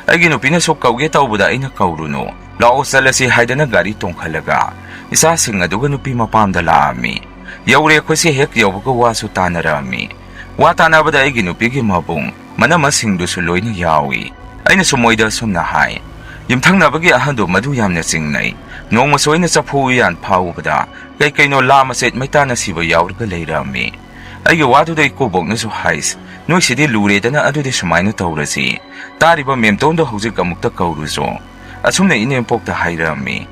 ꯑꯩꯒꯤ ꯅꯨꯄꯤꯅꯁꯨ ꯀꯧꯒꯦ ꯇꯧꯕꯗ ꯑꯩꯅ ꯀꯧꯔꯨꯅꯨ, ꯂꯥꯛꯑꯣ ꯆꯠꯂꯁꯤ ꯍꯥꯏꯗꯅ ꯒꯥꯔꯤ ꯇꯣꯡꯈꯠꯂꯒ ꯏꯆꯥꯁꯤꯡ ꯑꯗꯨꯒ ꯅꯨꯄꯤ ꯃꯄꯥꯝꯗ ꯂꯥꯛꯑꯝꯃꯤ꯫ ꯌꯧꯔꯦ, ꯑꯩꯈꯣꯏꯁꯦ ꯍꯦꯛ ꯌꯧꯕꯒ ꯋꯥꯁꯨ ꯇꯥꯅꯔꯛꯑꯝꯃꯤ꯫ ꯋꯥ ꯇꯥꯅꯕꯗ ꯑꯩꯒꯤ ꯅꯨꯄꯤꯒꯤ ꯃꯕꯨꯡ ꯃꯅꯝꯃꯁꯤꯡꯗꯨꯁꯨ ꯂꯣꯏꯅ ꯌꯥꯎꯏ꯫ ꯑꯩꯅꯁꯨ ꯃꯣꯏꯗ ꯑꯁꯨꯝꯅ ꯍꯥꯏ, ꯌꯨꯝꯊꯪꯅꯕꯒꯤ ꯑꯍꯟꯗꯣ ꯃꯗꯨ ꯌꯥꯝꯅ ꯆꯤꯡꯅꯩ꯫ ꯅꯣꯡꯃꯁꯨ ꯑꯩꯅ ꯆꯐꯨ ꯎꯌꯥꯟ ꯐꯥꯎꯕꯗ ꯀꯩ ꯀꯩꯅꯣ ꯂꯥ ꯃꯆꯦꯠ ꯃꯩꯇꯥꯅ ꯁꯤꯕ ꯌꯥꯎꯔꯒ ꯂꯩꯔꯝꯃꯤ꯫ ꯑꯩꯒꯤ ꯋꯥꯗꯨꯗ ꯏꯀꯨꯕꯣꯛꯅꯁꯨ ꯍꯥꯏꯁ, "ꯅꯣꯏꯁꯤꯗꯤ ꯂꯨꯔꯦꯗꯅ, ꯑꯗꯨꯗꯤ ꯁꯨꯃꯥꯏꯅ ꯇꯧꯔꯁꯤ, ꯇꯥꯔꯤꯕ ꯃꯦꯝꯇꯣꯟꯗꯣ ꯍꯧꯖꯤꯛ ꯑꯃꯨꯛꯇ ꯀꯧꯔꯨꯁꯨ"꯫ ꯑꯁꯨꯝꯅ ꯏꯅꯦꯝꯄꯣꯛꯇ ꯍꯥꯏꯔꯛꯑꯝꯃꯤ꯫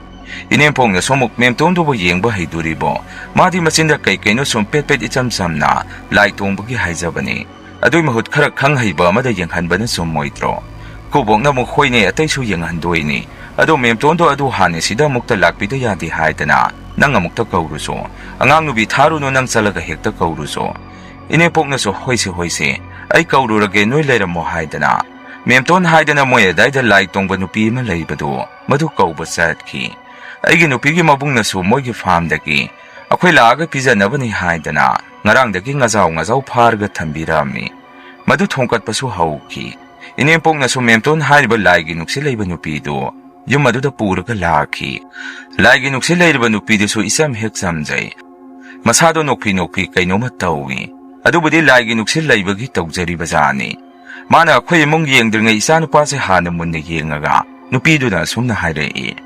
ꯏꯅꯦꯝꯄꯣꯛꯅꯁꯨ ꯑꯃꯨꯛ, "ꯃꯦꯝꯇꯣꯟꯗꯨꯕꯨ ꯌꯦꯡꯕ ꯍꯩꯗꯣꯔꯤꯕꯣ? ꯃꯥꯗꯤ ꯃꯆꯤꯟꯗ ꯀꯩ ꯀꯩꯅꯣ ꯁꯨꯝ ꯄꯦꯠ ꯄꯦꯠ ꯏꯆꯝ ꯆꯝꯅ ꯂꯥꯏ ꯇꯣꯡꯕꯒꯤ ꯍꯥꯏꯖꯕꯅꯤ꯫ ꯑꯗꯨꯏ ꯃꯍꯨꯠ ꯈꯔ ꯈꯪ ꯍꯩꯕ ꯑꯃꯗ ꯌꯦꯡꯍꯟꯕꯅ ꯆꯨꯝꯃꯣꯏꯗ꯭ꯔꯣ?" ꯀꯨꯕꯣꯛꯅ ꯑꯃꯨꯛ, "ꯍꯣꯏꯅꯦ, ꯑꯇꯩꯁꯨ ꯌꯦꯡꯍꯟꯗꯣꯏꯅꯤ꯫ ꯑꯗꯣ ꯃꯦꯝꯇꯣꯟꯗꯣ ꯑꯗꯨ ꯍꯥꯟꯅ ꯁꯤꯗ ꯑꯃꯨꯛꯇ ꯂꯥꯛꯄꯤꯗ ꯌꯥꯗꯦ ꯍꯥꯏꯗꯅ ꯅꯪ ꯑꯃꯨꯛꯇ ꯀꯧꯔꯨꯁꯨ꯫ ꯑꯉꯥꯡ ꯅꯨꯄꯤ ꯊꯥꯔꯨꯅꯨ, ꯅꯪ ꯆꯠꯂꯒ ꯍꯦꯛꯇ ꯀꯧꯔꯨꯁꯨ"꯫ ꯏꯅꯦꯝꯄꯣꯛꯅꯁꯨ, "ꯍꯣꯏꯁꯦ, ꯍꯣꯏꯁꯦ, ꯑꯩ ꯀꯧꯔꯨꯔꯒꯦ, ꯅꯣꯏ ꯂꯩꯔꯝꯃꯣ" ꯍꯥꯏꯗꯅ ꯃꯦꯝꯇꯣꯟ ꯍꯥꯏꯗꯅ ꯃꯣꯏ ꯑꯗꯥꯏꯗ ꯂꯥꯏ ꯇꯣꯡꯕ ꯅꯨꯄꯤ ꯑꯃ ꯂꯩꯕꯗꯨ, ꯃꯗꯨ ꯀꯧꯕ ꯆꯠꯈꯤ꯫ ꯑꯩꯒꯤ ꯅꯨꯄꯤꯒꯤ ꯃꯕꯨꯡꯅꯁꯨ ꯃꯣꯏꯒꯤ ꯐꯥꯝꯗꯒꯤ ꯑꯩꯈꯣꯏ ꯂꯥꯛꯑꯒ ꯄꯤꯖꯅꯕꯅꯤ ꯍꯥꯏꯗꯅ ꯉꯔꯥꯡꯗꯒꯤ ꯉꯖꯥꯎ ꯉꯖꯥꯎ ꯐꯥꯔꯒ ꯊꯝꯕꯤꯔꯝꯃꯤ꯫ ꯃꯗꯨ ꯊꯣꯡꯀꯠꯄꯁꯨ ꯍꯧꯈꯤ꯫ ꯏꯅꯦꯝꯄꯣꯛꯅꯁꯨ ꯃꯦꯝꯇꯣꯟ ꯍꯥꯏꯔꯤꯕ ꯂꯥꯏꯒꯤ ꯅꯨꯡꯁꯤꯠ ꯂꯩꯕ ꯅꯨꯄꯤꯗꯨ ꯌꯨꯝ ꯑꯗꯨꯗ ꯄꯨꯔꯒ ꯂꯥꯛꯈꯤ꯫ ꯂꯥꯏꯒꯤ ꯅꯨꯡꯁꯤꯠ ꯂꯩꯔꯤꯕ ꯅꯨꯄꯤꯗꯨꯁꯨ ꯏꯆꯝ ꯍꯦꯛ ꯆꯝꯖꯩ꯫ ꯃꯁꯥꯗꯣ ꯅꯣꯛꯐꯤ ꯅꯣꯛꯐꯤ ꯀꯩꯅꯣꯝꯃ ꯇꯧꯏ꯫ ꯑꯗꯨꯕꯨꯗꯤ ꯂꯥꯏꯒꯤ ꯅꯨꯡꯁꯤꯠ ꯂꯩꯕꯒꯤ ꯇꯧꯖꯔꯤꯕ ꯖꯥꯠꯅꯤ꯫ ꯃꯥꯅ ꯑꯩꯈꯣꯏ ꯏꯃꯨꯡ ꯌꯦꯡꯗ꯭ꯔꯤꯉꯩ ꯏꯆꯥꯅꯨꯄꯥꯁꯦ ꯍꯥꯟꯅ ꯃꯨꯟꯅ ꯌꯦꯡꯉꯒ ꯅꯨꯄꯤꯗꯨꯅ ꯑꯁꯨꯝꯅ ꯍꯥꯏꯔꯛꯏ,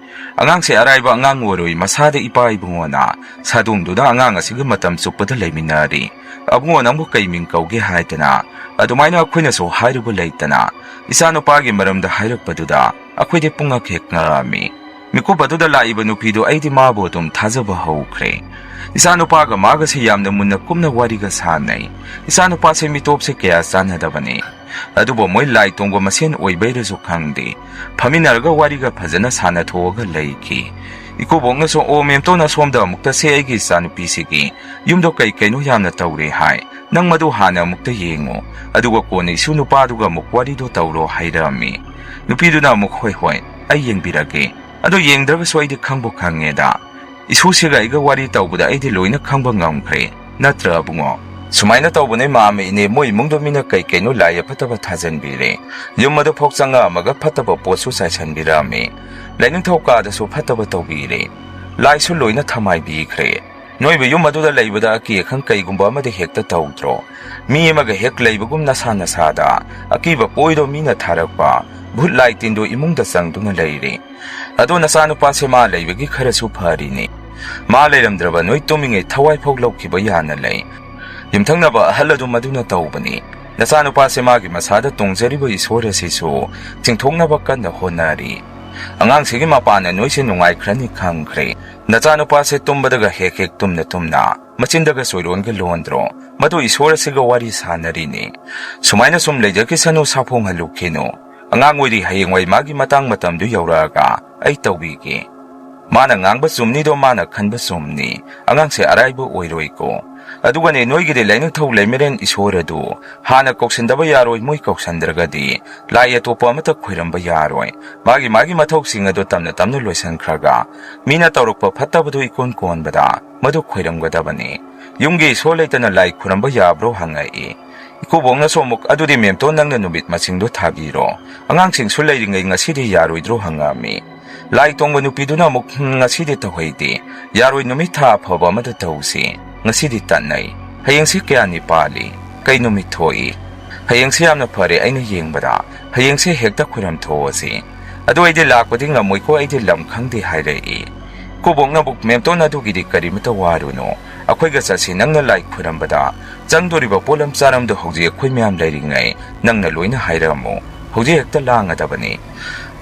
"ꯑꯉꯥꯡꯁꯦ ꯑꯔꯥꯏꯕ ꯑꯉꯥꯡ ꯑꯣꯏꯔꯣꯏ, ꯃꯁꯥꯗ ꯏꯄꯥ ꯏꯕꯨꯡꯉꯣꯅ ꯁꯥꯗꯣꯡꯗꯨꯗ ꯑꯉꯥꯡ ꯑꯁꯤꯒ ꯃꯇꯝ ꯆꯨꯞꯄꯗ ꯂꯩꯃꯤꯟꯅꯔꯤ꯫ ꯑꯕꯨꯡꯉꯣ ꯅꯪꯕꯨ ꯀꯩ ꯃꯤꯡ ꯀꯧꯒꯦ?" ꯍꯥꯏꯗꯅ ꯑꯗꯨꯃꯥꯏꯅ ꯑꯩꯈꯣꯏꯅꯁꯨ ꯍꯥꯏꯔꯨꯕ ꯂꯩꯇꯅ ꯏꯆꯥꯅꯨꯄꯥꯒꯤ ꯃꯔꯝꯗ ꯍꯥꯏꯔꯛꯄꯗꯨꯗ ꯑꯩꯈꯣꯏꯗꯤ ꯄꯨꯡꯉꯛ ꯍꯦꯛ ꯉꯛꯑꯝꯃꯤ꯫ ꯃꯤꯀꯨꯞ ꯑꯗꯨꯗ ꯂꯥꯛꯏꯕ ꯅꯨꯄꯤꯗꯨ ꯑꯩꯗꯤ ꯃꯥꯕꯨ ꯑꯗꯨꯝ ꯊꯥꯖꯕ ꯍꯧꯈ꯭ꯔꯦ꯫ ꯏꯆꯥꯅꯨꯄꯥꯒ ꯃꯥꯒꯁꯦ ꯌꯥꯝꯅ ꯃꯨꯟꯅ ꯀꯨꯞꯅ ꯋꯥꯔꯤꯒ ꯁꯥꯟꯅꯩ꯫ ꯏꯆꯥꯅꯨꯄꯥꯁꯦ ꯃꯤꯇꯣꯞꯁꯦ ꯀꯌꯥ ꯆꯥꯟꯅꯗꯕꯅꯤ꯫ ꯑꯗꯨꯕꯨ ꯃꯣꯏ ꯂꯥꯏ ꯇꯣꯡꯕ ꯃꯁꯦꯟ ꯑꯣꯏꯕꯩꯔꯁꯨ ꯈꯪꯗꯦ, ꯐꯝꯃꯤꯟꯅꯔꯒ ꯋꯥꯔꯤꯒ ꯐꯖꯅ ꯁꯥꯟꯅꯊꯣꯛꯑꯒ ꯂꯩꯈꯤ꯫ ꯏꯀꯨꯕꯣꯛꯅꯁꯨ, "ꯑꯣ ꯃꯦꯝꯇꯣꯟ, ꯑꯁꯣꯝꯗ ꯑꯃꯨꯛꯇ ꯁꯦ, ꯑꯩꯒꯤ ꯏꯆꯥꯅꯨꯄꯤꯁꯤꯒꯤ ꯌꯨꯝꯗꯣ ꯀꯩ ꯀꯩꯅꯣ ꯌꯥꯝꯅ ꯇꯧꯔꯦ ꯍꯥꯏ, ꯅꯪ ꯃꯗꯨ ꯍꯥꯟꯅ ꯑꯃꯨꯛꯇ ꯌꯦꯡꯉꯨ, ꯑꯗꯨꯒ ꯀꯣꯟꯅ ꯏꯁꯨ ꯅꯨꯄꯥꯗꯨꯒ ꯑꯃꯨꯛ ꯋꯥꯔꯤꯗꯣ ꯇꯧꯔꯣ" ꯍꯥꯏꯔꯛꯑꯝꯃꯤ꯫ ꯅꯨꯄꯤꯗꯨꯅ ꯑꯃꯨꯛ, "ꯍꯣꯏ ꯍꯣꯏ, ꯑꯩ ꯌꯦꯡꯕꯤꯔꯒꯦ꯫ ꯑꯗꯣ ꯌꯦꯡꯗ꯭ꯔꯒꯁꯨ ꯑꯩꯗꯤ ꯈꯪꯕꯨ ꯈꯪꯉꯦꯗ꯫ ꯏꯁꯨꯁꯤꯒ ꯑꯩꯒ ꯋꯥꯔꯤ ꯇꯧꯕꯗ ꯑꯩꯗꯤ ꯂꯣꯏꯅ ꯈꯪꯕ ꯉꯝꯈ꯭ꯔꯦ, ꯅꯠꯇ꯭ꯔ ꯑꯕꯨꯡꯉꯣ?" ꯁꯨꯃꯥꯏꯅ ꯇꯧꯕꯅꯦ ꯃꯥꯝꯃ, ꯏꯅꯦ, ꯃꯣꯏ ꯏꯃꯨꯡꯗꯣ ꯃꯤꯅ ꯀꯩ ꯀꯩꯅꯣ ꯂꯥꯏ ꯑꯐꯠꯇꯕ ꯊꯥꯖꯟꯕꯤꯔꯦ꯫ ꯌꯨꯝ ꯑꯗꯨ ꯐꯥꯎ ꯆꯪꯉꯛꯑꯝꯃꯒ ꯐꯠꯇꯕ ꯄꯣꯠꯁꯨ ꯆꯥꯏꯁꯟꯕꯤꯔꯛꯑꯝꯃꯦ꯫ ꯂꯥꯏꯅꯤꯡꯊꯧ ꯀꯥꯗꯁꯨ ꯐꯠꯇꯕ ꯇꯧꯕꯤꯔꯦ꯫ ꯂꯥꯏꯁꯨ ꯂꯣꯏꯅ ꯊꯃꯥꯏꯕꯤꯈ꯭ꯔꯦ꯫ ꯅꯣꯏꯕꯨ ꯌꯨꯝ ꯑꯗꯨꯗ ꯂꯩꯕꯗ ꯑꯀꯤ ꯑꯈꯪ ꯀꯩꯒꯨꯝꯕ ꯑꯃꯗꯤ ꯍꯦꯛꯇ ꯇꯧꯗ꯭ꯔꯣ? ꯃꯤ ꯑꯃꯒ ꯍꯦꯛ ꯂꯩꯕꯒꯨꯝ ꯅꯁꯥ ꯅꯁꯥꯗ ꯑꯀꯤꯕ ꯄꯣꯏꯗꯣ ꯃꯤꯅ ꯊꯥꯔꯛꯄ ꯚꯨꯠ ꯂꯥꯏ ꯇꯤꯟꯗꯣ ꯏꯃꯨꯡꯗ ꯆꯪꯗꯨꯅ ꯂꯩꯔꯦ꯫ ꯑꯗꯣ ꯅꯆꯥꯅꯨꯄꯥꯁꯦ ꯃꯥ ꯂꯩꯕꯒꯤ ꯈꯔꯁꯨ ꯐꯔꯤꯅꯤ꯫ ꯃꯥ ꯂꯩꯔꯝꯗ꯭ꯔꯕ ꯅꯣꯏ ꯇꯨꯝꯃꯤꯉꯩ ꯊꯋꯥꯏ ꯐꯥꯎ ꯂꯧꯈꯤꯕ ꯌꯥꯅ ꯂꯩ꯫ ꯌꯨꯝꯊꯪꯅꯕ ꯑꯍꯜ ꯑꯗꯨ ꯃꯗꯨꯅ ꯇꯧꯕꯅꯤ꯫ ꯅꯆꯥꯅꯨꯄꯥꯁꯦ ꯃꯥꯒꯤ ꯃꯁꯥꯗ ꯇꯣꯡꯖꯔꯤꯕ ꯏꯁꯣꯔ ꯑꯁꯤꯁꯨ ꯆꯤꯡꯊꯣꯛꯅꯕ ꯀꯟꯅ ꯍꯣꯠꯅꯔꯤ꯫ ꯑꯉꯥꯡꯁꯤꯒꯤ ꯃꯄꯥꯅ ꯅꯣꯏꯁꯦ ꯅꯨꯡꯉꯥꯏꯈ꯭ꯔꯅꯤ ꯈꯪꯈ꯭ꯔꯦ꯫ ꯅꯆꯥꯅꯨꯄꯥꯁꯦ ꯇꯨꯝꯕꯗꯒ ꯍꯦꯛ ꯍꯦꯛ ꯇꯨꯝꯅ ꯇꯨꯝꯅ ꯃꯆꯤꯟꯗꯒ ꯆꯣꯏꯔꯣꯟꯒ ꯂꯣꯟꯗ꯭ꯔꯣ? ꯃꯗꯨ ꯏꯁꯣꯔ ꯑꯁꯤꯒ ꯋꯥꯔꯤ ꯁꯥꯟꯅꯔꯤꯅꯤ꯫ ꯁꯨꯃꯥꯏꯅ ꯁꯨꯝ ꯂꯩꯖꯈꯤꯁꯅꯨ, ꯁꯥꯐꯣꯡꯍꯜꯂꯨꯈꯤꯅꯨ꯫ ꯑꯉꯥꯡ ꯑꯣꯏꯔꯤ, ꯍꯌꯦꯡꯋꯥꯏ ꯃꯥꯒꯤ ꯃꯇꯥꯡ ꯃꯇꯝꯗꯨ ꯌꯧꯔꯛꯑꯒ ꯑꯩ ꯇꯧꯕꯤꯒꯦ꯫ ꯃꯥꯅ ꯉꯥꯡꯕ ꯆꯨꯝꯅꯤꯗꯣ ꯃꯥꯅ ꯈꯟꯕ ꯆꯨꯝꯅꯤ꯫ ꯑꯉꯥꯡꯁꯦ ꯑꯔꯥꯏꯕ ꯑꯣꯏꯔꯣꯏꯀꯣ꯫ ꯑꯗꯨꯒꯅꯦ, ꯅꯣꯏꯒꯤꯗꯤ ꯂꯥꯏꯅꯤꯡꯊꯧ ꯂꯩꯃꯔꯦꯟ ꯏꯁꯣꯔ ꯑꯗꯨ ꯍꯥꯟꯅ ꯀꯧꯁꯟꯗꯕ ꯌꯥꯔꯣꯏ, ꯃꯣꯏ ꯀꯧꯁꯟꯗ꯭ꯔꯒꯗꯤ ꯂꯥꯏ ꯑꯇꯣꯞꯄ ꯑꯃꯠꯇ ꯈꯣꯏꯔꯝꯕ ꯌꯥꯔꯣꯏ꯫ ꯃꯥꯒꯤ ꯃꯥꯒꯤ ꯃꯊꯧꯁꯤꯡ ꯑꯗꯨ ꯇꯝꯅ ꯇꯝꯅ ꯂꯣꯏꯁꯤꯟꯈ꯭ꯔꯒ ꯃꯤꯅ ꯇꯧꯔꯛꯄ ꯐꯠꯇꯕꯗꯨ ꯏꯀꯣꯟ ꯀꯣꯟꯕꯗ ꯃꯗꯨ ꯈꯣꯏꯔꯝꯒꯗꯕꯅꯤ꯫ ꯌꯨꯝꯒꯤ ꯏꯁꯣꯔ ꯂꯩꯇꯅ ꯂꯥꯏ ꯈꯨꯔꯝꯕ ꯌꯥꯕ꯭ꯔꯣ ꯍꯪꯉꯛꯏ꯫ ꯏꯀꯨꯕꯣꯛꯅꯁꯨ ꯑꯃꯨꯛ, "ꯑꯗꯨꯗꯤ ꯃꯦꯝꯇꯣꯟ ꯅꯪꯅ ꯅꯨꯃꯤꯠ ꯃꯁꯤꯡꯗꯣ ꯊꯥꯕꯤꯔꯣ꯫ ꯑꯉꯥꯡꯁꯤꯡꯁꯨ ꯂꯩꯔꯤꯉꯩ ꯉꯁꯤꯗꯤ ꯌꯥꯔꯣꯏꯗ꯭ꯔꯣ?" ꯍꯪꯉꯛꯑꯝꯃꯤ꯫ ꯂꯥꯏ ꯇꯣꯡꯕ ꯅꯨꯄꯤꯗꯨꯅ ꯑꯃꯨꯛ, "ꯍꯨꯝ, ꯉꯁꯤꯗꯤ ꯇꯧꯍꯩꯗꯦ꯫ ꯌꯥꯔꯣꯏ, ꯅꯨꯃꯤꯠ ꯊꯥ ꯑꯐꯕ ꯑꯃꯗ ꯇꯧꯁꯤ꯫ ꯉꯁꯤꯗꯤ ꯇꯠꯅꯩ꯫ ꯍꯌꯦꯡꯁꯤ ꯀꯌꯥꯅꯤ ꯄꯥꯜꯂꯤ? ꯀꯩ ꯅꯨꯃꯤꯠ ꯊꯣꯛꯏ? ꯍꯌꯦꯡꯁꯤ ꯌꯥꯝꯅ ꯐꯔꯦ, ꯑꯩꯅ ꯌꯦꯡꯕꯗ꯫ ꯍꯌꯦꯡꯁꯤ ꯍꯦꯛꯇ ꯈꯨꯔꯝ ꯊꯣꯛꯑꯁꯤ꯫ "ꯑꯗꯨ ꯑꯩꯗꯤ ꯂꯥꯛꯄꯗꯤ ꯉꯝꯃꯣꯏꯀꯣ, ꯑꯩꯗꯤ ꯂꯝ ꯈꯪꯗꯦ" ꯍꯥꯏꯔꯛꯏ꯫ ꯀꯨꯕꯣꯛꯅꯕꯨ, "ꯃꯦꯝꯇꯣꯟ, ꯑꯗꯨꯒꯤꯗꯤ ꯀꯔꯤꯃꯇ ꯋꯥꯔꯨꯅꯨ, ꯑꯩꯈꯣꯏꯒ ꯆꯠꯁꯤ, ꯅꯪꯅ ꯂꯥꯏ ꯈꯨꯔꯝꯕꯗ ꯆꯪꯗꯣꯔꯤꯕ ꯄꯣꯠꯂꯝ ꯆꯥꯔꯝꯗꯣ ꯍꯧꯖꯤꯛ ꯑꯩꯈꯣꯏ ꯃꯌꯥꯝ ꯂꯩꯔꯤꯉꯩ ꯅꯪꯅ ꯂꯣꯏꯅ ꯍꯥꯏꯔꯛꯑꯝꯃꯨ, ꯍꯧꯖꯤꯛ ꯍꯦꯛꯇ ꯂꯥꯡꯒꯗꯕꯅꯤ꯫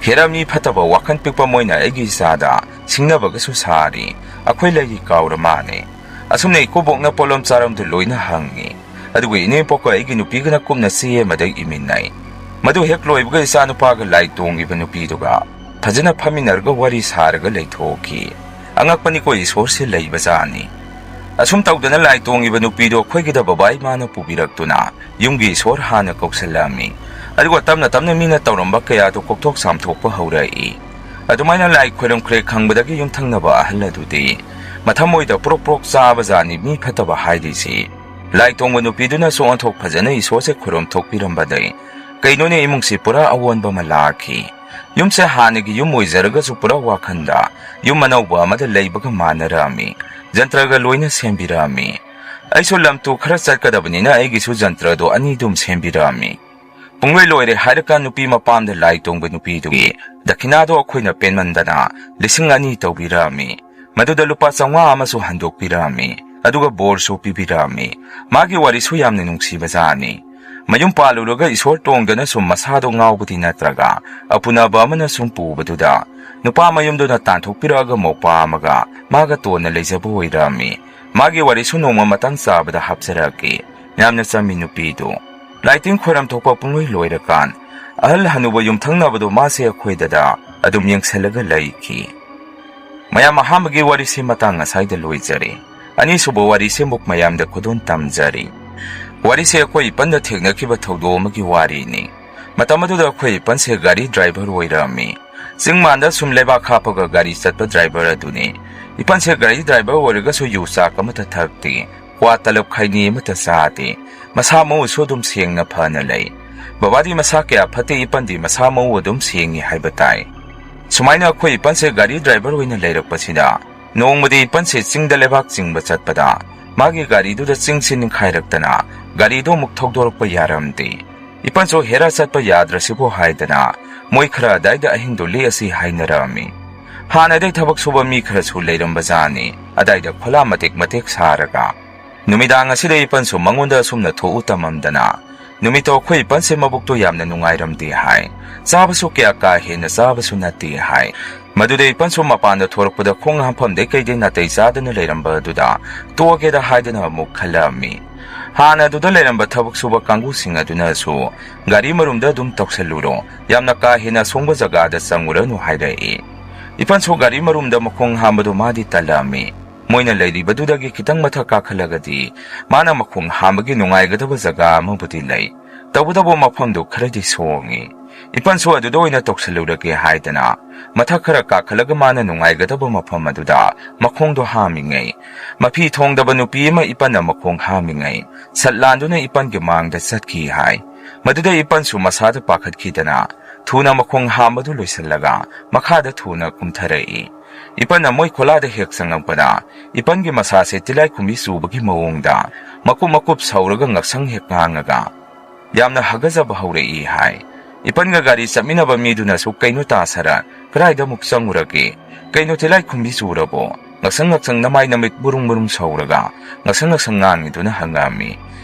ꯍꯦꯔꯥ, ꯃꯤ ꯐꯠꯇꯕ ꯋꯥꯈꯜ ꯄꯤꯛꯄ ꯃꯣꯏꯅ ꯑꯩꯒꯤ ꯏꯆꯥꯗ ꯁꯤꯡꯅꯕꯒꯁꯨ ꯁꯥꯔꯤ, ꯑꯩꯈꯣꯏ ꯂꯩꯔꯤ ꯀꯥꯎꯔ ꯃꯥꯅꯦ"꯫ ꯑꯁꯨꯝꯅ ꯏꯀꯨꯕꯣꯛꯅ ꯄꯣꯠꯂꯝ ꯆꯥꯔꯝꯗꯨ ꯂꯣꯏꯅ ꯍꯪꯉꯤ꯫ ꯑꯗꯨꯒ ꯏꯅꯦꯝꯄꯣꯛꯀ ꯑꯩꯒꯤ ꯅꯨꯄꯤꯒꯅ ꯀꯨꯞꯅ ꯆꯦ ꯑꯃꯗ ꯏꯃꯤꯟꯅꯩ꯫ ꯃꯗꯨ ꯍꯦꯛ ꯂꯣꯏꯕꯒ ꯏꯆꯥꯅꯨꯄꯥꯒ ꯂꯥꯏ ꯇꯣꯡꯉꯤꯕ ꯅꯨꯄꯤꯗꯨꯒ ꯐꯖꯅ ꯐꯝꯃꯤꯟꯅꯔꯒ ꯋꯥꯔꯤ ꯁꯥꯔꯒ ꯂꯩꯊꯣꯛꯈꯤ꯫ ꯑꯉꯛꯄꯅꯤꯀꯣ, ꯏꯁꯣꯔꯁꯦ ꯂꯩꯕꯖꯥꯠꯅꯤ꯫ ꯑꯁꯨꯝ ꯇꯧꯗꯅ ꯂꯥꯏ ꯇꯣꯡꯉꯤꯕ ꯅꯨꯄꯤꯗꯨ ꯑꯩꯈꯣꯏꯒꯤꯗ ꯕꯕꯥ ꯏꯃꯥꯅ ꯄꯨꯕꯤꯔꯛꯇꯨꯅ ꯌꯨꯝꯒꯤ ꯏꯁꯣꯔ ꯍꯥꯟꯅ ꯀꯧꯁꯜꯂꯝꯃꯤ꯫ ꯑꯗꯨꯒ ꯇꯞꯅ ꯇꯞꯅ ꯃꯤꯅ ꯇꯧꯔꯝꯕ ꯀꯌꯥꯗꯨ ꯀꯣꯛꯊꯣꯛ ꯆꯥꯝꯊꯣꯛꯄ ꯍꯧꯔꯛꯏ꯫ ꯑꯗꯨꯃꯥꯏꯅ ꯂꯥꯏ ꯈꯣꯏꯔꯝꯈ꯭ꯔꯦ ꯈꯪꯕꯗꯒꯤ ꯌꯨꯝꯊꯪꯅꯕ ꯑꯍꯜ ꯑꯗꯨꯗꯤ ꯃꯊꯃꯣꯏꯗ ꯄ꯭ꯔꯣꯛ ꯄ꯭ꯔꯣꯛ ꯆꯥꯕ ꯖꯥꯠꯅꯤ, ꯃꯤ ꯐꯠꯇꯕ ꯍꯥꯏꯔꯤꯁꯤ꯫ ꯂꯥꯏ ꯇꯣꯡꯕ ꯅꯨꯄꯤꯗꯨꯅꯁꯨ ꯑꯣꯟꯊꯣꯛ ꯐꯖꯅ ꯏꯁꯣꯔꯁꯦ ꯈꯨꯔꯨꯝ ꯊꯣꯛꯄꯤꯔꯝꯕꯗꯩ ꯀꯩꯅꯣꯅꯦ, ꯏꯃꯨꯡꯁꯤ ꯄꯨꯔꯥ ꯑꯑꯣꯟꯕ ꯑꯃ ꯂꯥꯛꯈꯤ꯫ ꯌꯨꯝꯁꯦ ꯍꯥꯟꯅꯒꯤ ꯌꯨꯝ ꯑꯣꯏꯖꯔꯒꯁꯨ ꯄꯨꯔꯥ ꯋꯥꯈꯟꯗ ꯌꯨꯝ ꯑꯅꯧꯕ ꯑꯃꯗ ꯂꯩꯕꯒ ꯃꯥꯟꯅꯔꯛꯑꯝꯃꯤ꯫ ꯖꯟꯇ꯭ꯔꯒ ꯂꯣꯏꯅ ꯁꯦꯝꯕꯤꯔꯛꯑꯝꯃꯤ꯫ ꯑꯩꯁꯨ ꯂꯝꯇꯨ ꯈꯔ ꯆꯠꯀꯗꯕꯅꯤꯅ ꯑꯩꯒꯤꯁꯨ ꯖꯟꯇ꯭ꯔꯗꯣ ꯑꯅꯤꯗꯨꯝ ꯁꯦꯝꯕꯤꯔꯛꯑꯝꯃꯤ꯫ ꯄꯨꯡꯂꯣꯏ ꯂꯣꯏꯔꯦ ꯍꯥꯏꯔꯀꯥꯟ ꯅꯨꯄꯤ ꯃꯄꯥꯝꯗ ꯂꯥꯏ ꯇꯣꯡꯕ ꯅꯨꯄꯤꯗꯨꯒꯤ ꯗꯈꯤꯅꯥꯗꯣ ꯑꯩꯈꯣꯏꯅ ꯄꯦꯟꯃꯟꯗꯅ ꯂꯤꯁꯤꯡ ꯑꯅꯤ ꯇꯧꯕꯤꯔꯛꯑꯝꯃꯤ꯫ ꯃꯗꯨꯗ ꯂꯨꯄꯥ ꯆꯥꯝꯃꯉꯥ ꯑꯃꯁꯨ ꯍꯟꯗꯣꯛꯄꯤꯔꯛꯑꯝꯃꯤ꯫ ꯑꯗꯨꯒ ꯕꯣꯔꯁꯨ ꯄꯤꯕꯤꯔꯛꯑꯝꯃꯤ꯫ ꯃꯥꯒꯤ ꯋꯥꯔꯤꯁꯨ ꯌꯥꯝꯅ ꯅꯨꯡꯁꯤꯕꯖꯥꯠꯅꯤ꯫ ꯃꯌꯨꯝ ꯄꯥꯜꯂꯨꯔꯒ ꯏꯁꯣꯔ ꯇꯣꯡꯗꯅ ꯁꯨꯝ ꯃꯁꯥꯗꯣ ꯉꯥꯎꯕꯗꯤ ꯅꯠꯇ꯭ꯔꯒ ꯑꯄꯨꯅꯕ ꯑꯃꯅ ꯁꯨꯝ ꯄꯨꯕꯗꯨꯗ ꯅꯨꯄꯥ ꯃꯌꯨꯝꯗꯨꯅ ꯇꯥꯟꯊꯣꯛꯄꯤꯔꯛꯑꯒ ꯃꯧꯄꯥ ꯑꯃꯒ ꯃꯥꯒ ꯇꯣꯟꯅ ꯂꯩꯖꯕ ꯑꯣꯏꯔꯛꯑꯝꯃꯤ꯫ ꯃꯥꯒꯤ ꯋꯥꯔꯤꯁꯨ ꯅꯣꯡꯃ ꯃꯇꯥꯡ ꯆꯥꯕꯗ ꯍꯥꯞꯆꯔꯛꯀꯦ꯫ ꯌꯥꯝꯅ ꯆꯝꯃꯤ ꯅꯨꯄꯤꯗꯨ꯫ ꯂꯥꯏꯇꯤꯟ ꯈꯣꯏꯔꯝ ꯊꯣꯛꯄ ꯄꯨꯡꯂꯣꯏ ꯂꯣꯏꯔꯀꯥꯟ ꯑꯍꯜ ꯍꯅꯨꯕ ꯌꯨꯝꯊꯪꯅꯕꯗꯨ ꯃꯥꯁꯦ ꯑꯩꯈꯣꯏꯗꯗ ꯑꯗꯨꯝ ꯌꯦꯡꯁꯜꯂꯒ ꯂꯩꯈꯤ꯫ ꯃꯌꯥꯝ, ꯑꯍꯥꯟꯕꯒꯤ ꯋꯥꯔꯤꯁꯤ ꯃꯇꯥꯡ ꯑꯁꯥꯏꯗ ꯂꯣꯏꯖꯔꯦ꯫ ꯑꯅꯤꯁꯨꯕ ꯋꯥꯔꯤꯁꯤ ꯑꯃꯨꯛ ꯃꯌꯥꯝꯗ ꯈꯨꯗꯣꯜ ꯇꯝꯖꯔꯤ꯫ ꯋꯥꯔꯤꯁꯦ ꯑꯩꯈꯣꯏ ꯏꯄꯟꯗ ꯊꯦꯡꯅꯈꯤꯕ ꯊꯧꯗꯣꯛ ꯑꯃꯒꯤ ꯋꯥꯔꯤꯅꯤ꯫ ꯃꯇꯝ ꯑꯗꯨꯗ ꯑꯩꯈꯣꯏ ꯏꯄꯟꯁꯦ ꯒꯥꯔꯤ ꯗ꯭ꯔꯥꯏꯚꯔ ꯑꯣꯏꯔꯝꯃꯤ꯫ ꯆꯤꯡ ꯃꯥꯟꯗ ꯁꯨꯝ ꯂꯩꯕꯥꯛ ꯍꯥꯞꯄꯒ ꯒꯥꯔꯤ ꯆꯠꯄ ꯗ꯭ꯔꯥꯏꯚꯔ ꯑꯗꯨꯅꯤ꯫ ꯏꯄꯟꯁꯦ ꯒꯥꯔꯤ ꯗ꯭ꯔꯥꯏꯚꯔ ꯑꯣꯏꯔꯒꯁꯨ ꯌꯨ ꯆꯥꯛ ꯑꯃꯠꯇ ꯊꯛꯇꯦ꯫ ꯀ꯭ꯋꯥ ꯇꯂꯞ ꯈꯩꯅꯤ ꯑꯃꯠꯇ ꯆꯥꯗꯦ꯫ ꯃꯁꯥ ꯃꯎꯁꯨ ꯑꯗꯨꯝ ꯁꯦꯡꯅ ꯐꯅ ꯂꯩ꯫ ꯕꯕꯥꯗꯤ ꯃꯁꯥ ꯀꯌꯥ ꯐꯠꯇꯦ, ꯏꯄꯟꯗꯤ ꯃꯁꯥ ꯃꯎ ꯑꯗꯨꯝ ꯁꯦꯡꯉꯤ ꯍꯥꯏꯕ ꯇꯥꯏ꯫ ꯁꯨꯃꯥꯏꯅ ꯑꯩꯈꯣꯏ ꯏꯄꯟꯁꯦ ꯒꯥꯔꯤ ꯗ꯭ꯔꯥꯏꯚꯔ ꯑꯣꯏꯅ ꯂꯩꯔꯛꯄꯁꯤꯗ ꯅꯣꯡꯃꯗꯤ ꯏꯄꯟꯁꯦ ꯆꯤꯡꯗ ꯂꯩꯕꯥꯛ ꯆꯤꯡꯕ ꯆꯠꯄꯗ ꯃꯥꯒꯤ ꯒꯥꯔꯤꯗꯨꯗ ꯆꯤꯡꯁꯤ ꯅꯤꯡꯈꯥꯏꯔꯛꯇꯅ ꯒꯥꯔꯤꯗꯨ ꯑꯃꯨꯛ ꯊꯧꯗꯣꯔꯛꯄ ꯌꯥꯔꯝꯗꯦ꯫ ꯏꯄꯟꯁꯨ ꯍꯦꯔꯥ ꯆꯠꯄ ꯌꯥꯗ꯭ꯔꯁꯤꯕꯨ ꯍꯥꯏꯗꯅ ꯃꯣꯏ ꯈꯔ ꯑꯗꯥꯏꯗ ꯑꯍꯤꯡꯗꯣ ꯂꯦꯛꯑꯁꯤ ꯍꯥꯏꯅꯔꯝꯃꯤ꯫ ꯍꯥꯟꯅꯗꯩ ꯊꯕꯛ ꯁꯨꯕ ꯃꯤ ꯈꯔꯁꯨ ꯂꯩꯔꯝꯕꯖꯥꯠꯅꯤ ꯑꯗꯥꯏꯗ ꯈꯣꯂꯥ ꯃꯇꯦꯛ ꯃꯇꯦꯛ ꯁꯥꯔꯒ꯫ ꯅꯨꯃꯤꯗꯥꯡ ꯑꯁꯤꯗ ꯏꯄꯟꯁꯨ ꯃꯉꯣꯟꯗ ꯑꯁꯨꯝꯅ ꯊꯣꯛꯎ ꯇꯝꯃꯝꯗꯅ꯫ ꯅꯨꯃꯤꯠꯇꯣ ꯑꯩꯈꯣꯏ ꯏꯄꯟꯁꯦ ꯃꯕꯨꯛꯇꯣ ꯌꯥꯝꯅ ꯅꯨꯡꯉꯥꯏꯔꯝꯗꯦ ꯍꯥꯏ꯫ ꯆꯥꯕꯁꯨ ꯀꯌꯥ ꯀꯥ ꯍꯦꯟꯅ ꯆꯥꯕꯁꯨ ꯅꯠꯇꯦ ꯍꯥꯏ꯫ ꯃꯗꯨꯗ ꯏꯄꯟꯁꯨ ꯃꯄꯥꯟꯗ ꯊꯣꯔꯛꯄꯗ ꯈꯣꯡ ꯍꯥꯝꯐꯝꯗꯩ ꯀꯩꯗꯩ ꯅꯥꯇꯩ ꯆꯥꯗꯅ ꯂꯩꯔꯝꯕ ꯑꯗꯨꯗ ꯇꯣꯛꯑꯒꯦꯗ ꯍꯥꯏꯗꯅ ꯑꯃꯨꯛ ꯈꯜꯂꯛꯑꯝꯃꯤ꯫ ꯍꯥꯟꯅ ꯑꯗꯨꯗ ꯂꯩꯔꯝꯕ ꯊꯕꯛ ꯁꯨꯕ ꯀꯥꯡꯕꯨꯁꯤꯡ ꯑꯗꯨꯅꯁꯨ ꯒꯥꯔꯤ ꯃꯔꯨꯝꯗ ꯑꯗꯨꯝ ꯇꯧꯁꯜꯂꯨꯔꯣ, ꯌꯥꯝꯅ ꯀꯥ ꯍꯦꯟꯅ ꯑꯁꯣꯡꯕ ꯖꯒꯥꯗ ꯆꯪꯉꯨꯔꯅꯨ ꯍꯥꯏꯔꯛꯏ꯫ ꯏꯄꯟꯁꯨ ꯒꯥꯔꯤ ꯃꯔꯨꯝꯗ ꯃꯈꯣꯡ ꯍꯥꯝꯕꯗꯨ ꯃꯥꯗꯤ ꯇꯜꯂꯝꯃꯤ꯫ ꯃꯣꯏꯅ ꯂꯩꯔꯤꯕꯗꯨꯗꯒꯤ ꯈꯤꯇꯪ ꯃꯊꯛ ꯀꯥꯈꯠꯂꯒꯗꯤ ꯃꯥꯅ ꯃꯈꯣꯡ ꯍꯥꯝꯕꯒꯤ ꯅꯨꯡꯉꯥꯏꯒꯗꯕ ꯖꯒꯥ ꯑꯃꯕꯨꯗꯤ ꯂꯩ꯫ ꯇꯧꯕꯇꯕꯨ ꯃꯐꯝꯗꯨ ꯈꯔꯗꯤ ꯁꯣꯡꯉꯤ꯫ ꯏꯄꯟꯁꯨ ꯑꯗꯨꯗ ꯑꯣꯏꯅ ꯇꯧꯁꯜꯂꯨꯔꯒꯦ ꯍꯥꯏꯗꯅ ꯃꯊꯛ ꯈꯔ ꯀꯥꯈꯠꯂꯒ ꯃꯥꯅ ꯅꯨꯡꯉꯥꯏꯒꯗꯕ ꯃꯐꯝ ꯑꯗꯨꯗ ꯃꯈꯣꯡꯗꯣ ꯍꯥꯝꯃꯤꯉꯩ, ꯃꯐꯤ ꯊꯣꯡꯗꯕ ꯅꯨꯄꯤ ꯑꯃ ꯏꯄꯟꯅ ꯃꯈꯣꯡ ꯍꯥꯝꯃꯤꯉꯩ ꯁꯠ ꯂꯥꯟꯗꯨꯅ ꯏꯄꯟꯒꯤ ꯃꯥꯡꯗ ꯆꯠꯈꯤ ꯍꯥꯏ꯫ ꯃꯗꯨꯗ ꯏꯄꯟꯁꯨ ꯃꯁꯥꯗ ꯄꯥꯈꯠꯈꯤꯗꯅ ꯊꯨꯅ ꯃꯈꯣꯡ ꯍꯥꯝꯕꯗꯨ ꯂꯣꯏꯁꯤꯜꯂꯒ ꯃꯈꯥꯗ ꯊꯨꯅ ꯀꯨꯝꯊꯔꯛꯏ꯫ ꯏꯄꯟꯅ ꯃꯣꯏ ꯈꯣꯂꯥꯗ ꯍꯦꯛ ꯆꯪꯉꯛꯄꯗ ꯏꯄꯟꯒꯤ ꯃꯁꯥꯁꯦ ꯇꯤꯂꯥꯏꯈꯨꯝꯕꯤ ꯆꯨꯕꯒꯤ ꯃꯑꯣꯡꯗ ꯃꯀꯨꯞ ꯃꯀꯨꯞ ꯁꯧꯔꯒ ꯉꯛꯁꯪ ꯍꯦꯛ ꯉꯥꯡꯉꯒ ꯌꯥꯝꯅ ꯍꯥꯒꯠꯆꯕ ꯍꯧꯔꯛꯏ ꯍꯥꯏ꯫ ꯏꯄꯟꯒ ꯒꯥꯔꯤ ꯆꯠꯃꯤꯟꯅꯕ ꯃꯤꯗꯨꯅꯁꯨ, "ꯀꯩꯅꯣ ꯇꯥ ꯁꯔꯠ, ꯀꯗꯥꯏꯗ ꯑꯃꯨꯛ ꯆꯪꯉꯨꯔꯒꯦ? ꯀꯩꯅꯣ ꯇꯤꯂꯥꯏꯈꯨꯝꯕꯤ ꯆꯨꯔꯕꯣ? ꯉꯛꯁꯪ ꯉꯛꯁꯪ ꯅꯃꯥꯏ ꯅꯃꯤꯠ ꯃꯨꯔꯨꯡ ꯃꯨꯔꯨꯡ ꯁꯧꯔꯒ ꯉꯛꯁꯪ ꯉꯛꯁꯪ ꯉꯥꯡꯉꯤꯗꯨꯅ?" ꯍꯪꯉꯛꯑꯝꯃꯤ꯫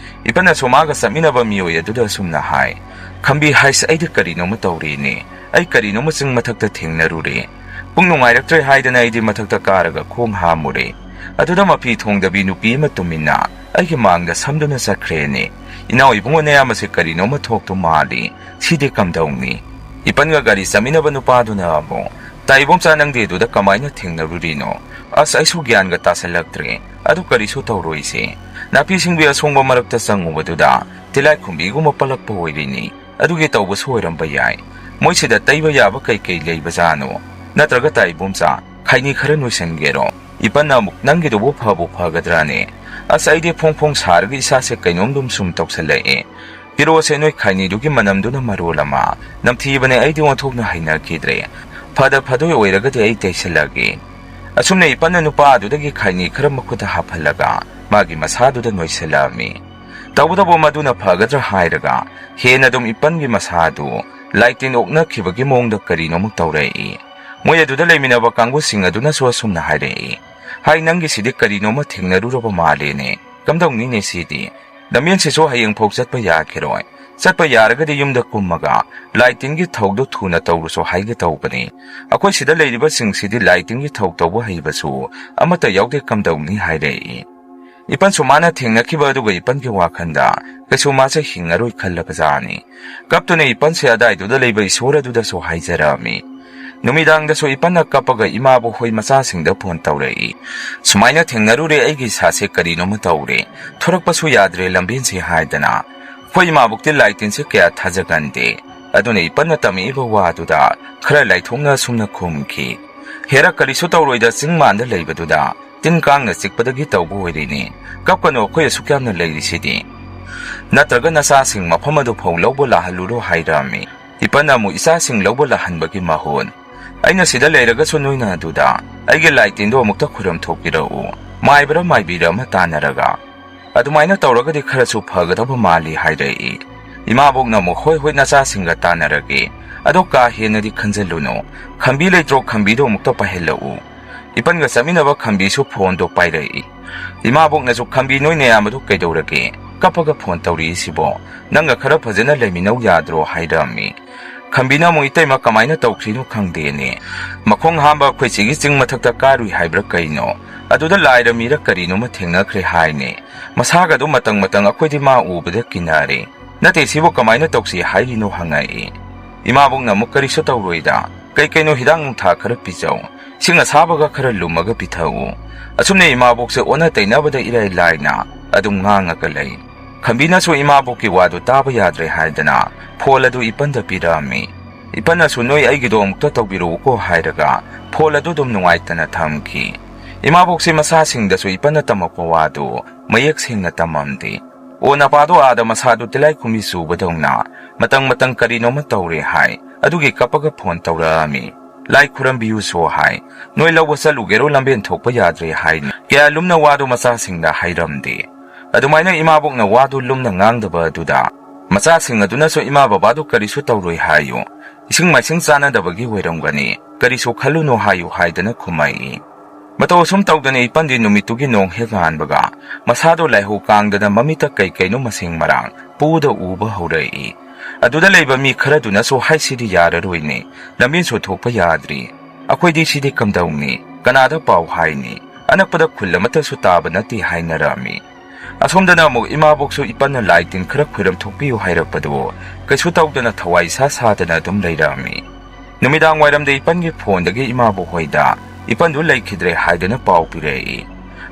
ꯏꯄꯟꯅꯁꯨ ꯃꯥꯒ ꯆꯠꯃꯤꯟꯅꯕ ꯃꯤꯑꯣꯏ ꯑꯗꯨꯗ ꯑꯁꯨꯝꯅ ꯍꯥꯏ, "ꯈꯝꯕꯤ ꯍꯥꯏꯁ, ꯑꯩꯗꯤ ꯀꯔꯤꯅꯣꯃ ꯇꯧꯔꯦꯅꯦ꯫ ꯑꯩ ꯀꯔꯤꯅꯣꯃ ꯆꯤꯡ ꯃꯊꯛꯇ ꯊꯦꯡꯅꯔꯨꯔꯦ꯫ ꯄꯨꯡ ꯅꯨꯡꯉꯥꯏꯔꯛꯇ꯭ꯔꯦ ꯍꯥꯏꯗꯅ ꯑꯩꯗꯤ ꯃꯊꯛꯇ ꯀꯥꯔꯒ ꯈꯣꯡ ꯍꯥꯝꯃꯨꯔꯦ꯫ ꯑꯗꯨꯗ ꯃꯐꯤ ꯊꯣꯡꯗꯕꯤ ꯅꯨꯄꯤ ꯑꯃ ꯇꯨꯃꯤꯟꯅ ꯑꯩꯒꯤ ꯃꯥꯡꯗ ꯁꯝꯗꯨꯅ ꯆꯠꯈ꯭ꯔꯦꯅꯦ꯫ ꯏꯅꯥꯎ ꯏꯕꯨꯡꯉꯣ ꯅꯌꯥꯝꯕꯁꯦ ꯀꯔꯤꯅꯣꯃ ꯊꯣꯛꯇꯨ ꯃꯥꯜꯂꯤ꯫ ꯁꯤꯗꯤ ꯀꯝꯗꯧꯅꯤ?" ꯏꯄꯟꯒ ꯒꯥꯔꯤ ꯆꯠꯃꯤꯟꯅꯕ ꯅꯨꯄꯥꯗꯨꯅ ꯑꯃꯨꯛ, "ꯇꯥ ꯏꯕꯣꯝꯆꯥ, ꯅꯪꯗꯤ ꯑꯗꯨꯗ ꯀꯃꯥꯏꯅ ꯊꯦꯡꯅꯔꯨꯔꯤꯅꯣ?" "ꯑꯁ, ꯑꯩꯁꯨ ꯒ꯭ꯌꯥꯟꯒ ꯇꯥꯁꯜꯂꯛꯇ꯭ꯔꯦ꯫ ꯑꯗꯨ ꯀꯔꯤꯁꯨ ꯇꯧꯔꯣꯏꯁꯦ꯫ ꯅꯥꯄꯤ ꯁꯤꯡꯕꯤ ꯑꯁꯣꯡꯕ ꯃꯔꯛꯇ ꯆꯪꯉꯨꯕꯗꯨꯗ ꯇꯤꯂꯥꯏꯈꯨꯝꯕꯤꯒꯨꯝꯕ ꯄꯛꯂꯛꯄ ꯑꯣꯏꯔꯤꯅꯤ꯫ ꯑꯗꯨꯒꯤ ꯇꯧꯕꯁꯨ ꯑꯣꯏꯔꯝꯕ ꯌꯥꯏ꯫ ꯃꯣꯏꯁꯤꯗ ꯇꯩꯕ ꯌꯥꯕ ꯀꯩ ꯀꯩ ꯂꯩꯕꯖꯥꯠꯅꯣ? ꯅꯠꯇ꯭ꯔꯒ ꯇꯥ ꯏꯕꯣꯝꯆꯥ, ꯈꯩꯅꯤ ꯈꯔ ꯅꯣꯏꯁꯟꯒꯦꯔꯣ?" ꯏꯄꯟꯅ ꯑꯃꯨꯛ, "ꯅꯪꯒꯤꯗꯨꯕꯨ ꯐꯕꯨ ꯐꯒꯗ꯭ꯔꯥꯅꯦ? ꯑꯁ, ꯑꯩꯗꯤ ꯐꯣꯡ ꯐꯣꯡ ꯁꯥꯔꯒ ꯏꯁꯥꯁꯦ ꯀꯩꯅꯣꯝꯗꯨꯝ ꯁꯨꯝ ꯇꯧꯁꯜꯂꯛꯑꯦ꯫ ꯄꯤꯔꯛꯑꯣꯁꯦ, ꯅꯣꯏ ꯈꯩꯅꯤꯗꯨꯒꯤ ꯃꯅꯝꯗꯨꯅ ꯃꯔꯣꯜ ꯑꯃ ꯅꯝꯊꯤꯕꯅꯦ, ꯑꯩꯗꯤ ꯑꯣꯟꯊꯣꯛꯅ ꯍꯩꯅꯈꯤꯗ꯭ꯔꯦ꯫ ꯐꯗ ꯐꯗꯣꯏ ꯑꯣꯏꯔꯒꯗꯤ ꯑꯩ ꯇꯩꯁꯜꯂꯛꯑꯒꯦ꯫" ꯑꯁꯨꯝꯅ ꯏꯄꯟꯅ ꯅꯨꯄꯥ ꯑꯗꯨꯗꯒꯤ ꯈꯩꯅꯤ ꯈꯔ ꯃꯈꯨꯠꯇ ꯍꯥꯞꯍꯜꯂꯒ ꯃꯥꯒꯤ ꯃꯁꯥꯗꯨꯗ ꯅꯣꯏꯁꯜꯂꯛꯑꯝꯃꯤ꯫ ꯇꯧꯕꯇꯕꯨ ꯃꯗꯨꯅ ꯐꯒꯗ꯭ꯔꯥ ꯍꯥꯏꯔꯒ ꯍꯦꯟꯅ ꯑꯗꯨꯝ ꯏꯄꯟꯒꯤ ꯃꯁꯥ ꯑꯗꯨ ꯂꯥꯏ ꯇꯤꯟ ꯑꯣꯛꯅꯈꯤꯕꯒꯤ ꯃꯑꯣꯡꯗ ꯀꯔꯤꯅꯣꯃ ꯇꯧꯔꯛꯏ꯫ ꯃꯣꯏ ꯑꯗꯨꯗ ꯂꯩꯃꯤꯟꯅꯕ ꯀꯥꯡꯕꯨꯁꯤꯡ ꯑꯗꯨꯅꯁꯨ ꯑꯁꯨꯝꯅ ꯍꯥꯏꯔꯛꯏ, "ꯍꯥꯏ, ꯅꯪꯒꯤꯁꯤꯗꯤ ꯀꯔꯤꯅꯣꯃ ꯊꯦꯡꯅꯔꯨꯔꯕ ꯃꯥꯜꯂꯦꯅꯦ꯫ ꯀꯝꯗꯧꯅꯤꯅꯦ ꯁꯤꯗꯤ? ꯂꯝꯕꯦꯟꯁꯤꯁꯨ ꯍꯌꯦꯡ ꯐꯥꯎ ꯆꯠꯄ ꯌꯥꯈꯤꯔꯣꯏ꯫ ꯆꯠꯄ ꯌꯥꯔꯒꯗꯤ ꯌꯨꯝꯗ ꯀꯨꯝꯃꯒ ꯂꯥꯏ ꯇꯤꯟꯒꯤ ꯊꯧꯗꯣ ꯊꯨꯅ ꯇꯧꯔꯨꯁꯣ ꯍꯥꯏꯒꯦ ꯇꯧꯕꯅꯤ꯫ ꯑꯩꯈꯣꯏ ꯁꯤꯗ ꯂꯩꯔꯤꯕꯁꯤꯡꯁꯤꯗꯤ ꯂꯥꯏ ꯇꯤꯟꯒꯤ ꯊꯧ ꯇꯧꯕ ꯍꯩꯕꯁꯨ ꯑꯃꯠꯇ ꯌꯥꯎꯗꯦ, ꯀꯝꯗꯧꯅꯤ?" ꯍꯥꯏꯔꯛꯏ꯫ ꯏꯄꯟꯁꯨ ꯃꯥꯅ ꯊꯦꯡꯅꯈꯤꯕ ꯑꯗꯨꯒ ꯏꯄꯟꯒꯤ ꯋꯥꯈꯜꯗ ꯀꯩꯁꯨ ꯃꯥꯁꯦ ꯍꯤꯡꯉꯔꯣꯏ ꯈꯜꯂꯕꯖꯥꯠꯅꯤ꯫ ꯀꯞꯇꯨꯅ ꯏꯄꯟꯁꯦ ꯑꯗꯥꯏꯗꯨꯗ ꯂꯩꯕ ꯏꯁꯣꯔ ꯑꯗꯨꯗꯁꯨ ꯍꯥꯏꯖꯔꯛꯑꯝꯃꯤ꯫ ꯅꯨꯃꯤꯗꯥꯡꯗꯁꯨ ꯏꯄꯟꯅ ꯀꯞꯄꯒ ꯏꯃꯥꯕꯣꯛ ꯍꯣꯏ ꯃꯆꯥꯁꯤꯡꯗ ꯐꯣꯟ ꯇꯧꯔꯛꯏ꯫ "ꯁꯨꯃꯥꯏꯅ ꯊꯦꯡꯅꯔꯨꯔꯦ, ꯑꯩꯒꯤ ꯏꯁꯥꯁꯦ ꯀꯔꯤꯅꯣꯃ ꯇꯧꯔꯦ꯫ ꯊꯣꯔꯛꯄꯁꯨ ꯌꯥꯗ꯭ꯔꯦ ꯂꯝꯕꯦꯟꯁꯦ" ꯍꯥꯏꯗꯅ꯫ ꯑꯩꯈꯣꯏ ꯏꯃꯥꯕꯣꯛꯇꯤ ꯂꯥꯏ ꯇꯤꯟꯁꯦ ꯀꯌꯥ ꯊꯥꯖꯒꯟꯗꯦ꯫ ꯑꯗꯨꯅ ꯏꯄꯟꯅ ꯇꯝꯃꯛꯏꯕ ꯋꯥꯗꯨꯗ ꯈꯔ ꯂꯥꯏꯊꯣꯛꯅ ꯑꯁꯨꯝꯅ ꯈꯨꯝꯈꯤ, "ꯍꯦꯔꯥ, ꯀꯔꯤꯁꯨ ꯇꯧꯔꯣꯏꯗ, ꯆꯤꯡ ꯃꯥꯟꯗ ꯂꯩꯕꯗꯨꯗ ꯇꯤꯟ ꯀꯥꯡꯅ ꯆꯤꯛꯄꯗꯒꯤ ꯇꯧꯕ ꯑꯣꯏꯔꯤꯅꯤ꯫ ꯀꯞꯀꯅꯨ, ꯑꯩꯈꯣꯏ ꯑꯁꯨꯛ ꯌꯥꯝꯅ ꯂꯩꯔꯤꯁꯤꯗꯤ꯫ ꯅꯠꯇ꯭ꯔꯒ ꯅꯆꯥꯁꯤꯡ ꯃꯐꯝ ꯑꯗꯨ ꯐꯥꯎ ꯂꯧꯕ ꯂꯥꯛꯍꯜꯂꯨꯔꯣ" ꯍꯥꯏꯔꯛꯑꯝꯃꯤ꯫ ꯏꯄꯟꯅ ꯑꯃꯨꯛ ꯏꯆꯥꯁꯤꯡ ꯂꯧꯕ ꯂꯥꯛꯍꯟꯕꯒꯤ ꯃꯍꯨꯠ, "ꯑꯩꯅ ꯁꯤꯗ ꯂꯩꯔꯒꯁꯨ ꯅꯣꯏꯅ ꯑꯗꯨꯗ ꯑꯩꯒꯤ ꯂꯥꯏ ꯇꯤꯟꯗꯣ ꯑꯃꯨꯛꯇ ꯈꯨꯔꯨꯝ ꯊꯣꯛꯄꯤꯔꯛꯎ, ꯃꯥꯏꯕꯔ ꯃꯥꯏꯕꯤꯔ ꯑꯃ ꯇꯥꯟꯅꯔꯒ꯫ ꯑꯗꯨꯃꯥꯏꯅ ꯇꯧꯔꯒꯗꯤ ꯈꯔꯁꯨ ꯐꯒꯗꯕ ꯃꯥꯜꯂꯤ" ꯍꯥꯏꯔꯛꯏ꯫ ꯏꯃꯥꯕꯣꯛꯅ ꯑꯃꯨꯛ, "ꯍꯣꯏ, ꯍꯣꯏ, ꯅꯆꯥꯁꯤꯡꯒ ꯇꯥꯟꯅꯔꯒꯦ꯫ ꯑꯗꯣ ꯀꯥ ꯍꯦꯟꯅꯗꯤ ꯈꯟꯖꯜꯂꯨꯅꯨ꯫ ꯈꯝꯕꯤ ꯂꯩꯇ꯭ꯔꯣ? ꯈꯝꯕꯤꯗꯣ ꯑꯃꯨꯛꯇ ꯄꯥꯏꯍꯜꯂꯛꯎ"꯫ ꯏꯄꯟꯒ ꯆꯠꯃꯤꯟꯅꯕ ꯈꯝꯕꯤꯁꯨ ꯐꯣꯟꯗꯣ ꯄꯥꯏꯔꯛꯏ꯫ ꯏꯃꯥꯕꯣꯛꯅꯁꯨ, "ꯈꯝꯕꯤ, ꯅꯣꯏ ꯅꯌꯥꯝꯕꯗꯨ ꯀꯩꯗꯧꯔꯒꯦ? ꯀꯞꯄꯒ ꯐꯣꯟ ꯇꯧꯔꯛꯏꯁꯤꯕꯣ? ꯅꯪꯒ ꯈꯔ ꯐꯖꯅ ꯂꯩꯃꯤꯟꯅꯧ ꯌꯥꯗ꯭ꯔꯣ?" ꯍꯥꯏꯔꯛꯑꯝꯃꯤ꯫ ꯈꯝꯕꯤꯅ ꯑꯃꯨꯛ, "ꯏꯇꯩꯃ, ꯀꯃꯥꯏꯅ ꯇꯧꯈ꯭ꯔꯤꯅꯣ ꯈꯪꯗꯦꯅꯦ꯫ ꯃꯈꯣꯡ ꯍꯥꯝꯕ ꯑꯩꯈꯣꯏ ꯆꯦꯒꯤ ꯆꯤꯡ ꯃꯊꯛꯇ ꯀꯥꯔꯨꯏ ꯍꯥꯏꯕ꯭ꯔꯥ ꯀꯩꯅꯣ? ꯑꯗꯨꯗ ꯂꯥꯏꯔ ꯃꯤꯔ ꯀꯔꯤꯅꯣꯃ ꯊꯦꯡꯅꯈ꯭ꯔꯦ ꯍꯥꯏꯅꯦ꯫ ꯃꯁꯥꯒꯗꯨ ꯃꯇꯪ ꯃꯇꯪ ꯑꯩꯈꯣꯏꯗꯤ ꯃꯥ ꯎꯕꯗ ꯀꯤꯅꯔꯦ꯫ ꯅꯠꯇꯦ, ꯁꯤꯕꯨ ꯀꯃꯥꯏꯅ ꯇꯧꯁꯤ ꯍꯥꯏꯔꯤꯅꯣ?" ꯍꯪꯉꯛꯏ꯫ ꯏꯃꯥꯕꯣꯛꯅ ꯑꯃꯨꯛ, "ꯀꯔꯤꯁꯨ ꯇꯧꯔꯣꯏꯗ꯫ ꯀꯩ ꯀꯩꯅꯣ ꯍꯤꯗꯥꯛ ꯅꯨꯡꯊꯥꯛ ꯈꯔ ꯄꯤꯖꯧ꯫ ꯏꯁꯤꯡ ꯑꯁꯥꯕꯒ ꯈꯔ ꯂꯨꯝꯃꯒ ꯄꯤꯊꯛꯎ"꯫ ꯑꯁꯨꯝꯅ ꯏꯃꯥꯕꯣꯛꯁꯦ ꯑꯣꯟꯅ ꯇꯩꯅꯕꯗ ꯏꯔꯥꯏ ꯂꯥꯏꯅ ꯑꯗꯨꯝ ꯉꯥꯡꯉꯒ ꯂꯩ꯫ ꯈꯝꯕꯤꯅꯁꯨ ꯏꯃꯥꯕꯣꯛꯀꯤ ꯋꯥꯗꯨ ꯇꯥꯕ ꯌꯥꯗ꯭ꯔꯦ ꯍꯥꯏꯗꯅ ꯐꯣꯜ ꯑꯗꯨ ꯏꯄꯟꯗ ꯄꯤꯔꯛꯑꯝꯃꯤ꯫ ꯏꯄꯟꯅꯁꯨ, "ꯅꯣꯏ ꯑꯩꯒꯤꯗꯣ ꯑꯃꯨꯛꯇ ꯇꯧꯕꯤꯔꯛꯎꯀꯣ" ꯍꯥꯏꯔꯒ ꯐꯣꯜ ꯑꯗꯨ ꯑꯗꯨꯝ ꯅꯨꯡꯉꯥꯏꯇꯅ ꯊꯝꯈꯤ꯫ ꯏꯃꯥꯕꯣꯛꯁꯦ ꯃꯆꯥꯁꯤꯡꯗꯁꯨ ꯏꯄꯟꯅ ꯇꯝꯃꯛꯄ ꯋꯥꯗꯨ ꯃꯌꯦꯛ ꯁꯦꯡꯅ ꯇꯝꯃꯝꯗꯦ꯫ ꯑꯣ ꯅꯄꯥꯗꯣ ꯑꯥꯗ ꯃꯁꯥꯗꯨ ꯇꯤꯂꯥꯏꯈꯨꯝꯕꯤ ꯆꯨꯕꯗꯧꯅ ꯃꯇꯪ ꯃꯇꯪ ꯀꯔꯤꯅꯣꯃ ꯇꯧꯔꯦ ꯍꯥꯏ, ꯑꯗꯨꯒꯤ ꯀꯞꯄꯒ ꯐꯣꯟ ꯇꯧꯔꯛꯑꯝꯃꯤ꯫ "ꯂꯥꯏ ꯈꯨꯔꯝꯕꯤꯌꯨꯁꯨ" ꯍꯥꯏ꯫ "ꯅꯣꯏ ꯂꯧꯕ ꯆꯠꯂꯨꯒꯦꯔꯣ? ꯂꯝꯕꯦꯟ ꯊꯣꯛꯄ ꯌꯥꯗ꯭ꯔꯦ" ꯍꯥꯏꯅ ꯀꯌꯥ ꯂꯨꯝꯅ ꯋꯥꯗꯨ ꯃꯆꯥꯁꯤꯡꯗ ꯍꯥꯏꯔꯝꯗꯦ꯫ ꯑꯗꯨꯃꯥꯏꯅ ꯏꯃꯥꯕꯣꯛꯅ ꯋꯥꯗꯨ ꯂꯨꯝꯅ ꯉꯥꯡꯗꯕ ꯑꯗꯨꯗ ꯃꯆꯥꯁꯤꯡ ꯑꯗꯨꯅꯁꯨ ꯏꯃꯥ ꯕꯕꯥꯗꯨ ꯀꯔꯤꯁꯨ ꯇꯧꯔꯣꯏ ꯍꯥꯏꯌꯨ, ꯏꯁꯤꯡ ꯃꯥꯏꯁꯤꯡ ꯆꯥꯟꯅꯗꯕꯒꯤ ꯑꯣꯏꯔꯝꯒꯅꯤ, ꯀꯔꯤꯁꯨ ꯈꯜꯂꯨꯅꯨ ꯍꯥꯏꯌꯨ ꯍꯥꯏꯗꯅ ꯈꯨꯝꯃꯛꯏ꯫ ꯃꯇꯧ ꯑꯁꯨꯝ ꯇꯧꯗꯅ ꯏꯄꯟꯗꯤ ꯅꯨꯃꯤꯠꯇꯨꯒꯤ ꯅꯣꯡ ꯍꯦꯛ ꯉꯥꯟꯕꯒ ꯃꯁꯥꯗꯣ ꯂꯥꯏꯍꯧ ꯀꯥꯡꯗꯅ ꯃꯃꯤꯠꯇ ꯀꯩ ꯀꯩꯅꯣ ꯃꯁꯤꯡ ꯃꯔꯥꯡ ꯄꯨꯗ ꯎꯕ ꯍꯧꯔꯛꯏ꯫ ꯑꯗꯨꯗ ꯂꯩꯕ ꯃꯤ ꯈꯔꯗꯨꯅꯁꯨ "ꯍꯥꯏꯁꯤꯗꯤ ꯌꯥꯔꯔꯣꯏꯅꯦ, ꯂꯝꯕꯦꯟꯁꯨ ꯊꯣꯛꯄ ꯌꯥꯗ꯭ꯔꯤ, ꯑꯩꯈꯣꯏꯗꯤ ꯁꯤꯗꯤ ꯀꯝꯗꯧꯅꯤ, ꯀꯅꯥꯗ ꯄꯥꯎ ꯍꯥꯏꯅꯤ, ꯑꯅꯛꯄꯗ ꯈꯨꯜ ꯑꯃꯠꯇꯁꯨ ꯇꯥꯕ ꯅꯠꯇꯦ" ꯍꯥꯏꯅꯔꯝꯃꯤ꯫ ꯑꯁꯣꯝꯗꯅ ꯑꯃꯨꯛ ꯏꯃꯥꯕꯣꯛꯁꯨ ꯏꯄꯟꯅ ꯂꯥꯏ ꯇꯤꯟ ꯈꯔ ꯈꯣꯏꯔꯝ ꯊꯣꯛꯄꯤꯌꯨ ꯍꯥꯏꯔꯛꯄꯗꯨ ꯀꯩꯁꯨ ꯇꯧꯗꯅ ꯊꯋꯥꯏ ꯏꯁꯥ ꯁꯥꯗꯅ ꯑꯗꯨꯝ ꯂꯩꯔꯝꯃꯤ꯫ ꯅꯨꯃꯤꯗꯥꯡ ꯋꯥꯏꯔꯝꯗ ꯏꯄꯟꯒꯤ ꯐꯣꯟꯗꯒꯤ ꯏꯃꯥꯕꯣꯛ ꯍꯣꯏꯗ ꯏꯄꯟꯗꯨ ꯂꯩꯈꯤꯗ꯭ꯔꯦ ꯍꯥꯏꯗꯅ ꯄꯥꯎ ꯄꯤꯔꯛꯏ꯫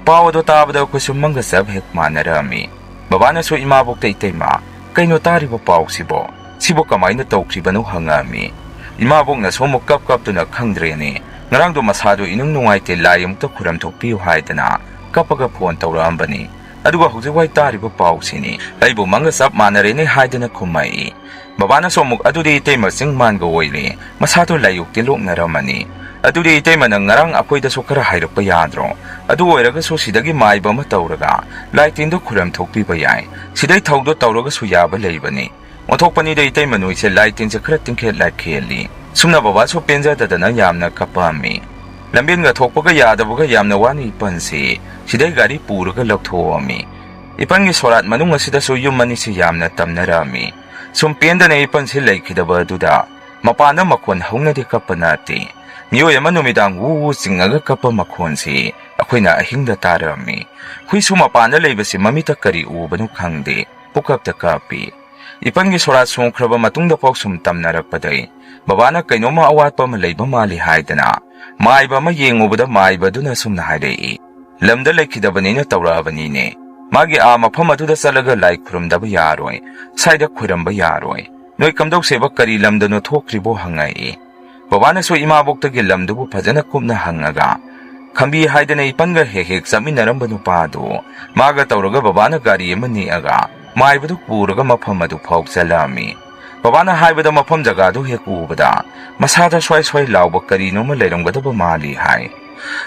ꯄꯥꯎ ꯑꯗꯨ ꯇꯥꯕꯗ ꯑꯩꯈꯣꯏꯁꯨ ꯃꯪꯒ ꯆꯞ ꯍꯦꯛ ꯃꯥꯟꯅꯔꯝꯃꯤ꯫ ꯕꯕꯥꯅꯁꯨ ꯏꯃꯥꯕꯣꯛꯇ "ꯏꯇꯩꯃ, ꯀꯩꯅꯣ ꯇꯥꯔꯤꯕ ꯄꯥꯎꯁꯤꯕꯣ? ꯁꯤꯕꯨ ꯀꯃꯥꯏꯅ ꯇꯧꯈ꯭ꯔꯤꯕꯅꯣ?" ꯍꯪꯉꯛꯑꯝꯃꯤ꯫ ꯏꯃꯥꯕꯣꯛꯅꯁꯨ ꯑꯃꯨꯛ ꯀꯞ ꯀꯞꯇꯨꯅ "ꯈꯪꯗ꯭ꯔꯦꯅꯦ, ꯉꯔꯥꯡꯗꯣ ꯃꯁꯥꯗꯣ ꯏꯅꯨꯡ ꯅꯨꯡꯉꯥꯏꯇꯦ, ꯂꯥꯏ ꯑꯃꯨꯛꯇ ꯈꯨꯔꯝ ꯊꯣꯛꯄꯤꯌꯨ" ꯍꯥꯏꯗꯅ ꯀꯞꯄꯒ ꯐꯣꯟ ꯇꯧꯔꯛꯑꯝꯕꯅꯤ꯫ ꯑꯗꯨꯒ ꯍꯧꯖꯤꯛ ꯋꯥꯏ ꯇꯥꯔꯤꯕ ꯄꯥꯎꯁꯤꯅꯤ꯫ ꯑꯩꯕꯨ ꯃꯪꯒ ꯆꯞ ꯃꯥꯟꯅꯔꯦꯅꯦ ꯍꯥꯏꯗꯅ ꯈꯨꯝꯃꯛꯏ꯫ ꯕꯕꯥꯅꯁꯨ ꯑꯃꯨꯛ "ꯑꯗꯨꯗꯤ ꯏꯇꯩꯃ ꯆꯤꯡ ꯃꯥꯟꯒ ꯑꯣꯏꯔꯦ, ꯃꯁꯥꯗꯣ ꯂꯥꯏꯌꯣꯛ ꯇꯤꯜꯂꯣꯛꯅꯔꯝꯃꯅꯤ꯫ ꯑꯗꯨꯗꯤ ꯏꯇꯩꯃꯅ ꯉꯔꯥꯡ ꯑꯩꯈꯣꯏꯗꯁꯨ ꯈꯔ ꯍꯥꯏꯔꯛꯄ ꯌꯥꯗ꯭ꯔꯣ? ꯑꯗꯨ ꯑꯣꯏꯔꯒꯁꯨ ꯁꯤꯗꯒꯤ ꯃꯥꯏꯕ ꯑꯃ ꯇꯧꯔꯒ ꯂꯥꯏ ꯇꯤꯟꯗꯨ ꯈꯨꯔꯝ ꯊꯣꯛꯄꯤꯕ ꯌꯥꯏ꯫ ꯁꯤꯗꯩ ꯊꯧꯗꯣ ꯇꯧꯔꯒꯁꯨ ꯌꯥꯕ ꯂꯩꯕꯅꯤ꯫ ꯑꯣꯟꯊꯣꯛꯄꯅꯤꯗ ꯏꯇꯩꯃ ꯅꯣꯏꯁꯦ, ꯂꯥꯏ ꯇꯤꯟꯁꯦ ꯈꯔ ꯇꯤꯡꯈꯦꯠ ꯂꯥꯏꯈꯦꯜꯂꯤ꯫ ꯁꯨꯝꯅ ꯕꯕꯥꯁꯨ ꯄꯦꯟꯖꯗꯗꯅ ꯌꯥꯝꯅ ꯀꯞꯄꯛꯑꯝꯃꯤ꯫ ꯂꯝꯕꯦꯟꯒ ꯊꯣꯛꯄꯒ ꯌꯥꯗꯕꯒ ꯌꯥꯝꯅ ꯋꯥꯅ ꯏꯄꯟꯁꯤ ꯁꯤꯗꯩ ꯒꯥꯔꯤ ꯄꯨꯔꯒ ꯂꯧꯊꯣꯛꯑꯝꯃꯤ꯫ ꯏꯄꯟꯒꯤ ꯁꯣꯔꯥꯠ ꯃꯅꯨꯡ ꯑꯁꯤꯗꯁꯨ ꯌꯨꯝ ꯑꯅꯤꯁꯤ ꯌꯥꯝꯅ ꯇꯝꯅꯔꯝꯃꯤ꯫ ꯁꯨꯝ ꯄꯦꯟꯗꯅ ꯏꯄꯟꯁꯤ ꯂꯩꯈꯤꯗꯕ ꯑꯗꯨꯗ ꯃꯄꯥꯟꯗ ꯃꯈꯣꯟ ꯍꯧꯅꯗꯤ ꯀꯞꯄ ꯅꯠꯇꯦ꯫ ꯃꯤꯑꯣꯏ ꯑꯃ ꯅꯨꯃꯤꯗꯥꯡ ꯋꯨ ꯋꯨ ꯆꯤꯡꯉꯒ ꯀꯞꯄ ꯃꯈꯣꯟꯁꯤ ꯑꯩꯈꯣꯏꯅ ꯑꯍꯤꯡꯗ ꯇꯥꯔꯝꯃꯤ꯫ ꯍꯨꯏꯁꯨ ꯃꯄꯥꯟꯗ ꯂꯩꯕꯁꯤ ꯃꯃꯤꯠꯇ ꯀꯔꯤ ꯎꯕꯅꯣ ꯈꯪꯗꯦ, ꯄꯨꯀꯞꯇ ꯀꯞꯄꯤ꯫ ꯏꯄꯟꯒꯤ ꯁꯣꯔꯥꯠ ꯁꯣꯡꯈ꯭ꯔꯕ ꯃꯇꯨꯡꯗꯐꯥꯎ ꯁꯨꯝ ꯇꯝꯅꯔꯛꯄꯗꯩ ꯕꯕꯥꯅ ꯀꯩꯅꯣꯝꯃ ꯑꯋꯥꯠꯄ ꯑꯃ ꯂꯩꯕ ꯃꯥꯜꯂꯤ ꯍꯥꯏꯗꯅ ꯃꯥꯏꯕ ꯑꯃ ꯌꯦꯡꯉꯨꯕꯗ ꯃꯥꯏꯕꯗꯨꯅ ꯁꯨꯝꯅ ꯍꯥꯏꯔꯛꯏ, "ꯂꯝꯗ ꯂꯩꯈꯤꯗꯕꯅꯤꯅ ꯇꯧꯔꯛꯑꯕꯅꯤꯅꯦ꯫ ꯃꯥꯒꯤ ꯑꯥ ꯃꯐꯝ ꯑꯗꯨꯗ ꯆꯠꯂꯒ ꯂꯥꯏ ꯈꯨꯔꯨꯝꯗꯕ ꯌꯥꯔꯣꯏ, ꯁ꯭ꯋꯥꯏꯗ ꯈꯨꯔꯝꯕ ꯌꯥꯔꯣꯏ꯫ ꯅꯣꯏ ꯀꯝꯗꯧꯁꯦꯕ, ꯀꯔꯤ ꯂꯝꯗꯅꯣ ꯊꯣꯛꯈ꯭ꯔꯤꯕꯣ?" ꯍꯪꯉꯛꯏ꯫ ꯕꯕꯥꯅꯁꯨ ꯏꯃꯥꯕꯣꯛꯇꯒꯤ ꯂꯝꯗꯨꯕꯨ ꯐꯖꯅ ꯀꯨꯞꯅ ꯍꯪꯉꯒ, "ꯈꯝꯕꯤ ꯍꯥꯏꯗꯅ ꯏꯄꯟꯒ ꯍꯦꯛ ꯍꯦꯛ ꯆꯠꯃꯤꯟꯅꯔꯝꯕ ꯅꯨꯄꯥꯗꯨ, ꯃꯥꯒ ꯇꯧꯔꯒ ꯕꯕꯥꯅ ꯒꯥꯔꯤ ꯑꯃ ꯅꯦꯛꯑꯒ ꯃꯥꯏꯕꯗꯨ ꯄꯨꯔꯒ ꯃꯐꯝ ꯑꯗꯨ ꯐꯥꯎ ꯆꯠꯂꯛꯑꯝꯃꯤ꯫ ꯕꯕꯥꯅ ꯍꯥꯏꯕꯗ ꯃꯐꯝ ꯖꯒꯥꯗꯨ ꯍꯦꯛ ꯎꯕꯗ ꯃꯁꯥꯗ ꯁ꯭ꯋꯥꯏ ꯁ꯭ꯋꯥꯏ ꯂꯥꯎꯕ ꯀꯔꯤꯅꯣꯃ ꯂꯩꯔꯝꯒꯗꯕ ꯃꯥꯜꯂꯤ" ꯍꯥꯏ꯫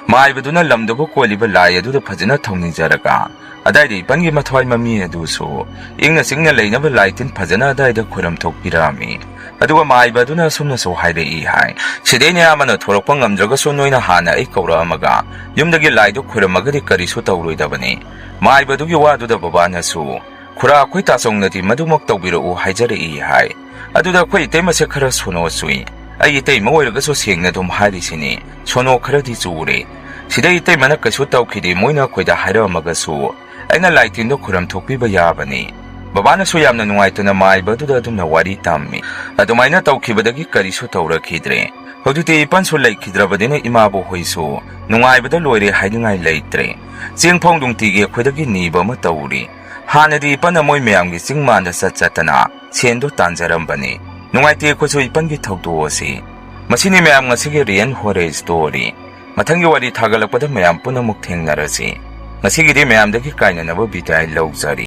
ꯃꯥꯏꯕꯗꯨꯅ ꯂꯝꯗꯨꯕꯨ ꯀꯣꯜꯂꯤꯕ ꯂꯥꯏ ꯑꯗꯨꯗ ꯐꯖꯅ ꯊꯧꯅꯤꯖꯔꯒ, ꯑꯗꯥꯏꯗ ꯏꯄꯟꯒꯤ ꯃꯊ꯭ꯋꯥꯏ ꯃꯃꯤ ꯑꯗꯨꯁꯨ ꯏꯪꯅ ꯆꯤꯛꯅ ꯂꯩꯅꯕ ꯂꯥꯏ ꯇꯤꯟ ꯐꯖꯅ ꯑꯗꯥꯏꯗ ꯈꯣꯏꯔꯝ ꯊꯣꯛꯄꯤꯔꯛꯑꯝꯃꯤ꯫ ꯑꯗꯨꯒ ꯃꯥꯏꯕ ꯑꯗꯨꯅ ꯑꯁꯨꯝꯅꯁꯨ ꯍꯥꯏꯔꯛꯏ ꯍꯥꯏ, "ꯁꯤꯗꯩ ꯅꯌꯥꯝꯕꯅ ꯊꯣꯔꯛꯄ ꯉꯝꯗ꯭ꯔꯒꯁꯨ ꯅꯣꯏꯅ ꯍꯥꯟꯅ ꯑꯩ ꯀꯧꯔꯛꯑꯝꯃꯒ ꯌꯨꯝꯗꯒꯤ ꯂꯥꯏꯗꯨ ꯈꯣꯏꯔꯝꯃꯒꯗꯤ ꯀꯔꯤꯁꯨ ꯇꯧꯔꯣꯏꯗꯕꯅꯤ꯫" ꯃꯥꯏꯕ ꯑꯗꯨꯒꯤ ꯋꯥꯗꯨꯗ ꯕꯕꯥꯅꯁꯨ, "ꯈꯨꯔꯥ, ꯑꯩꯈꯣꯏ ꯇꯥꯆꯧꯅꯗꯤ ꯃꯗꯨꯃꯛ ꯇꯧꯕꯤꯔꯛꯎ ꯍꯥꯏꯖꯔꯛꯏ" ꯍꯥꯏ꯫ ꯑꯗꯨꯗ ꯑꯩꯈꯣꯏ ꯏꯇꯩꯃꯁꯦ ꯈꯔ ꯁꯣꯅꯣ ꯆꯨꯏ꯫ ꯑꯩ ꯏꯇꯩꯃ ꯑꯣꯏꯔꯒꯁꯨ ꯁꯦꯡꯅ ꯑꯗꯨꯝ ꯍꯥꯏꯔꯤꯁꯤꯅꯤ, ꯁꯣꯅꯣ ꯈꯔꯗꯤ ꯆꯨꯔꯦ꯫ ꯁꯤꯗ ꯏꯇꯩꯃꯅ ꯀꯩꯁꯨ ꯇꯧꯈꯤꯗꯦ, ꯃꯣꯏꯅ ꯑꯩꯈꯣꯏꯗ ꯍꯥꯏꯔꯛꯑꯝꯃꯒꯁꯨ ꯑꯩꯅ ꯂꯥꯏ ꯇꯤꯟꯗꯣ ꯈꯨꯔꯝ ꯊꯣꯛꯄꯤꯕ ꯌꯥꯕꯅꯤ꯫ ꯕꯕꯥꯅꯁꯨ ꯌꯥꯝꯅ ꯅꯨꯡꯉꯥꯏꯇꯅ ꯃꯥꯏꯕ ꯑꯗꯨꯗ ꯑꯗꯨꯝꯅ ꯋꯥꯔꯤ ꯇꯝꯃꯤ꯫ ꯑꯗꯨꯃꯥꯏꯅ ꯇꯧꯈꯤꯕꯗꯒꯤ ꯀꯔꯤꯁꯨ ꯇꯧꯔꯛꯈꯤꯗ꯭ꯔꯦ꯫ ꯍꯧꯖꯤꯛꯇꯤ ꯏꯄꯟꯁꯨ ꯂꯩꯈꯤꯗ꯭ꯔꯕꯅꯤꯅ ꯏꯃꯥꯕꯨ ꯍꯣꯏꯁꯨ ꯅꯨꯡꯉꯥꯏꯕꯗ ꯂꯣꯏꯔꯦ ꯍꯥꯏꯅꯤꯡꯉꯥꯏ ꯂꯩꯇ꯭ꯔꯦ꯫ ꯆꯦꯡ ꯐꯥꯎ ꯅꯨꯡꯇꯤꯒꯤ ꯑꯩꯈꯣꯏꯗꯒꯤ ꯅꯤꯕ ꯑꯃ ꯇꯧꯔꯤ꯫ ꯍꯥꯟꯅꯗꯤ ꯏꯄꯟꯅ ꯃꯣꯏ ꯃꯌꯥꯝꯒꯤ ꯆꯤꯡ ꯃꯥꯟꯗ ꯆꯠ ꯆꯠꯇꯅ ꯁꯦꯟꯗꯣ ꯇꯥꯟꯖꯔꯝꯕꯅꯤ꯫ ꯅꯨꯡꯉꯥꯏꯇꯦ ꯑꯩꯈꯣꯏꯁꯨ ꯏꯄꯟꯒꯤ ꯊꯧꯗꯣꯛ ꯑꯁꯤ꯫ ꯃꯁꯤꯅꯤ ꯃꯌꯥꯝ ꯉꯁꯤꯒꯤ Real Horror Story꯫ ꯃꯊꯪꯒꯤ ꯋꯥꯔꯤ ꯊꯥꯒꯠꯂꯛꯄꯗ ꯃꯌꯥꯝ ꯄꯨꯝꯅꯃꯛ ꯊꯦꯡꯅꯔꯁꯤ꯫ ꯉꯁꯤꯒꯤꯗꯤ ꯃꯌꯥꯝꯗꯒꯤ ꯀꯥꯏꯅꯅꯕ ꯕꯤꯗꯥꯏ ꯂꯧꯖꯔꯤ꯫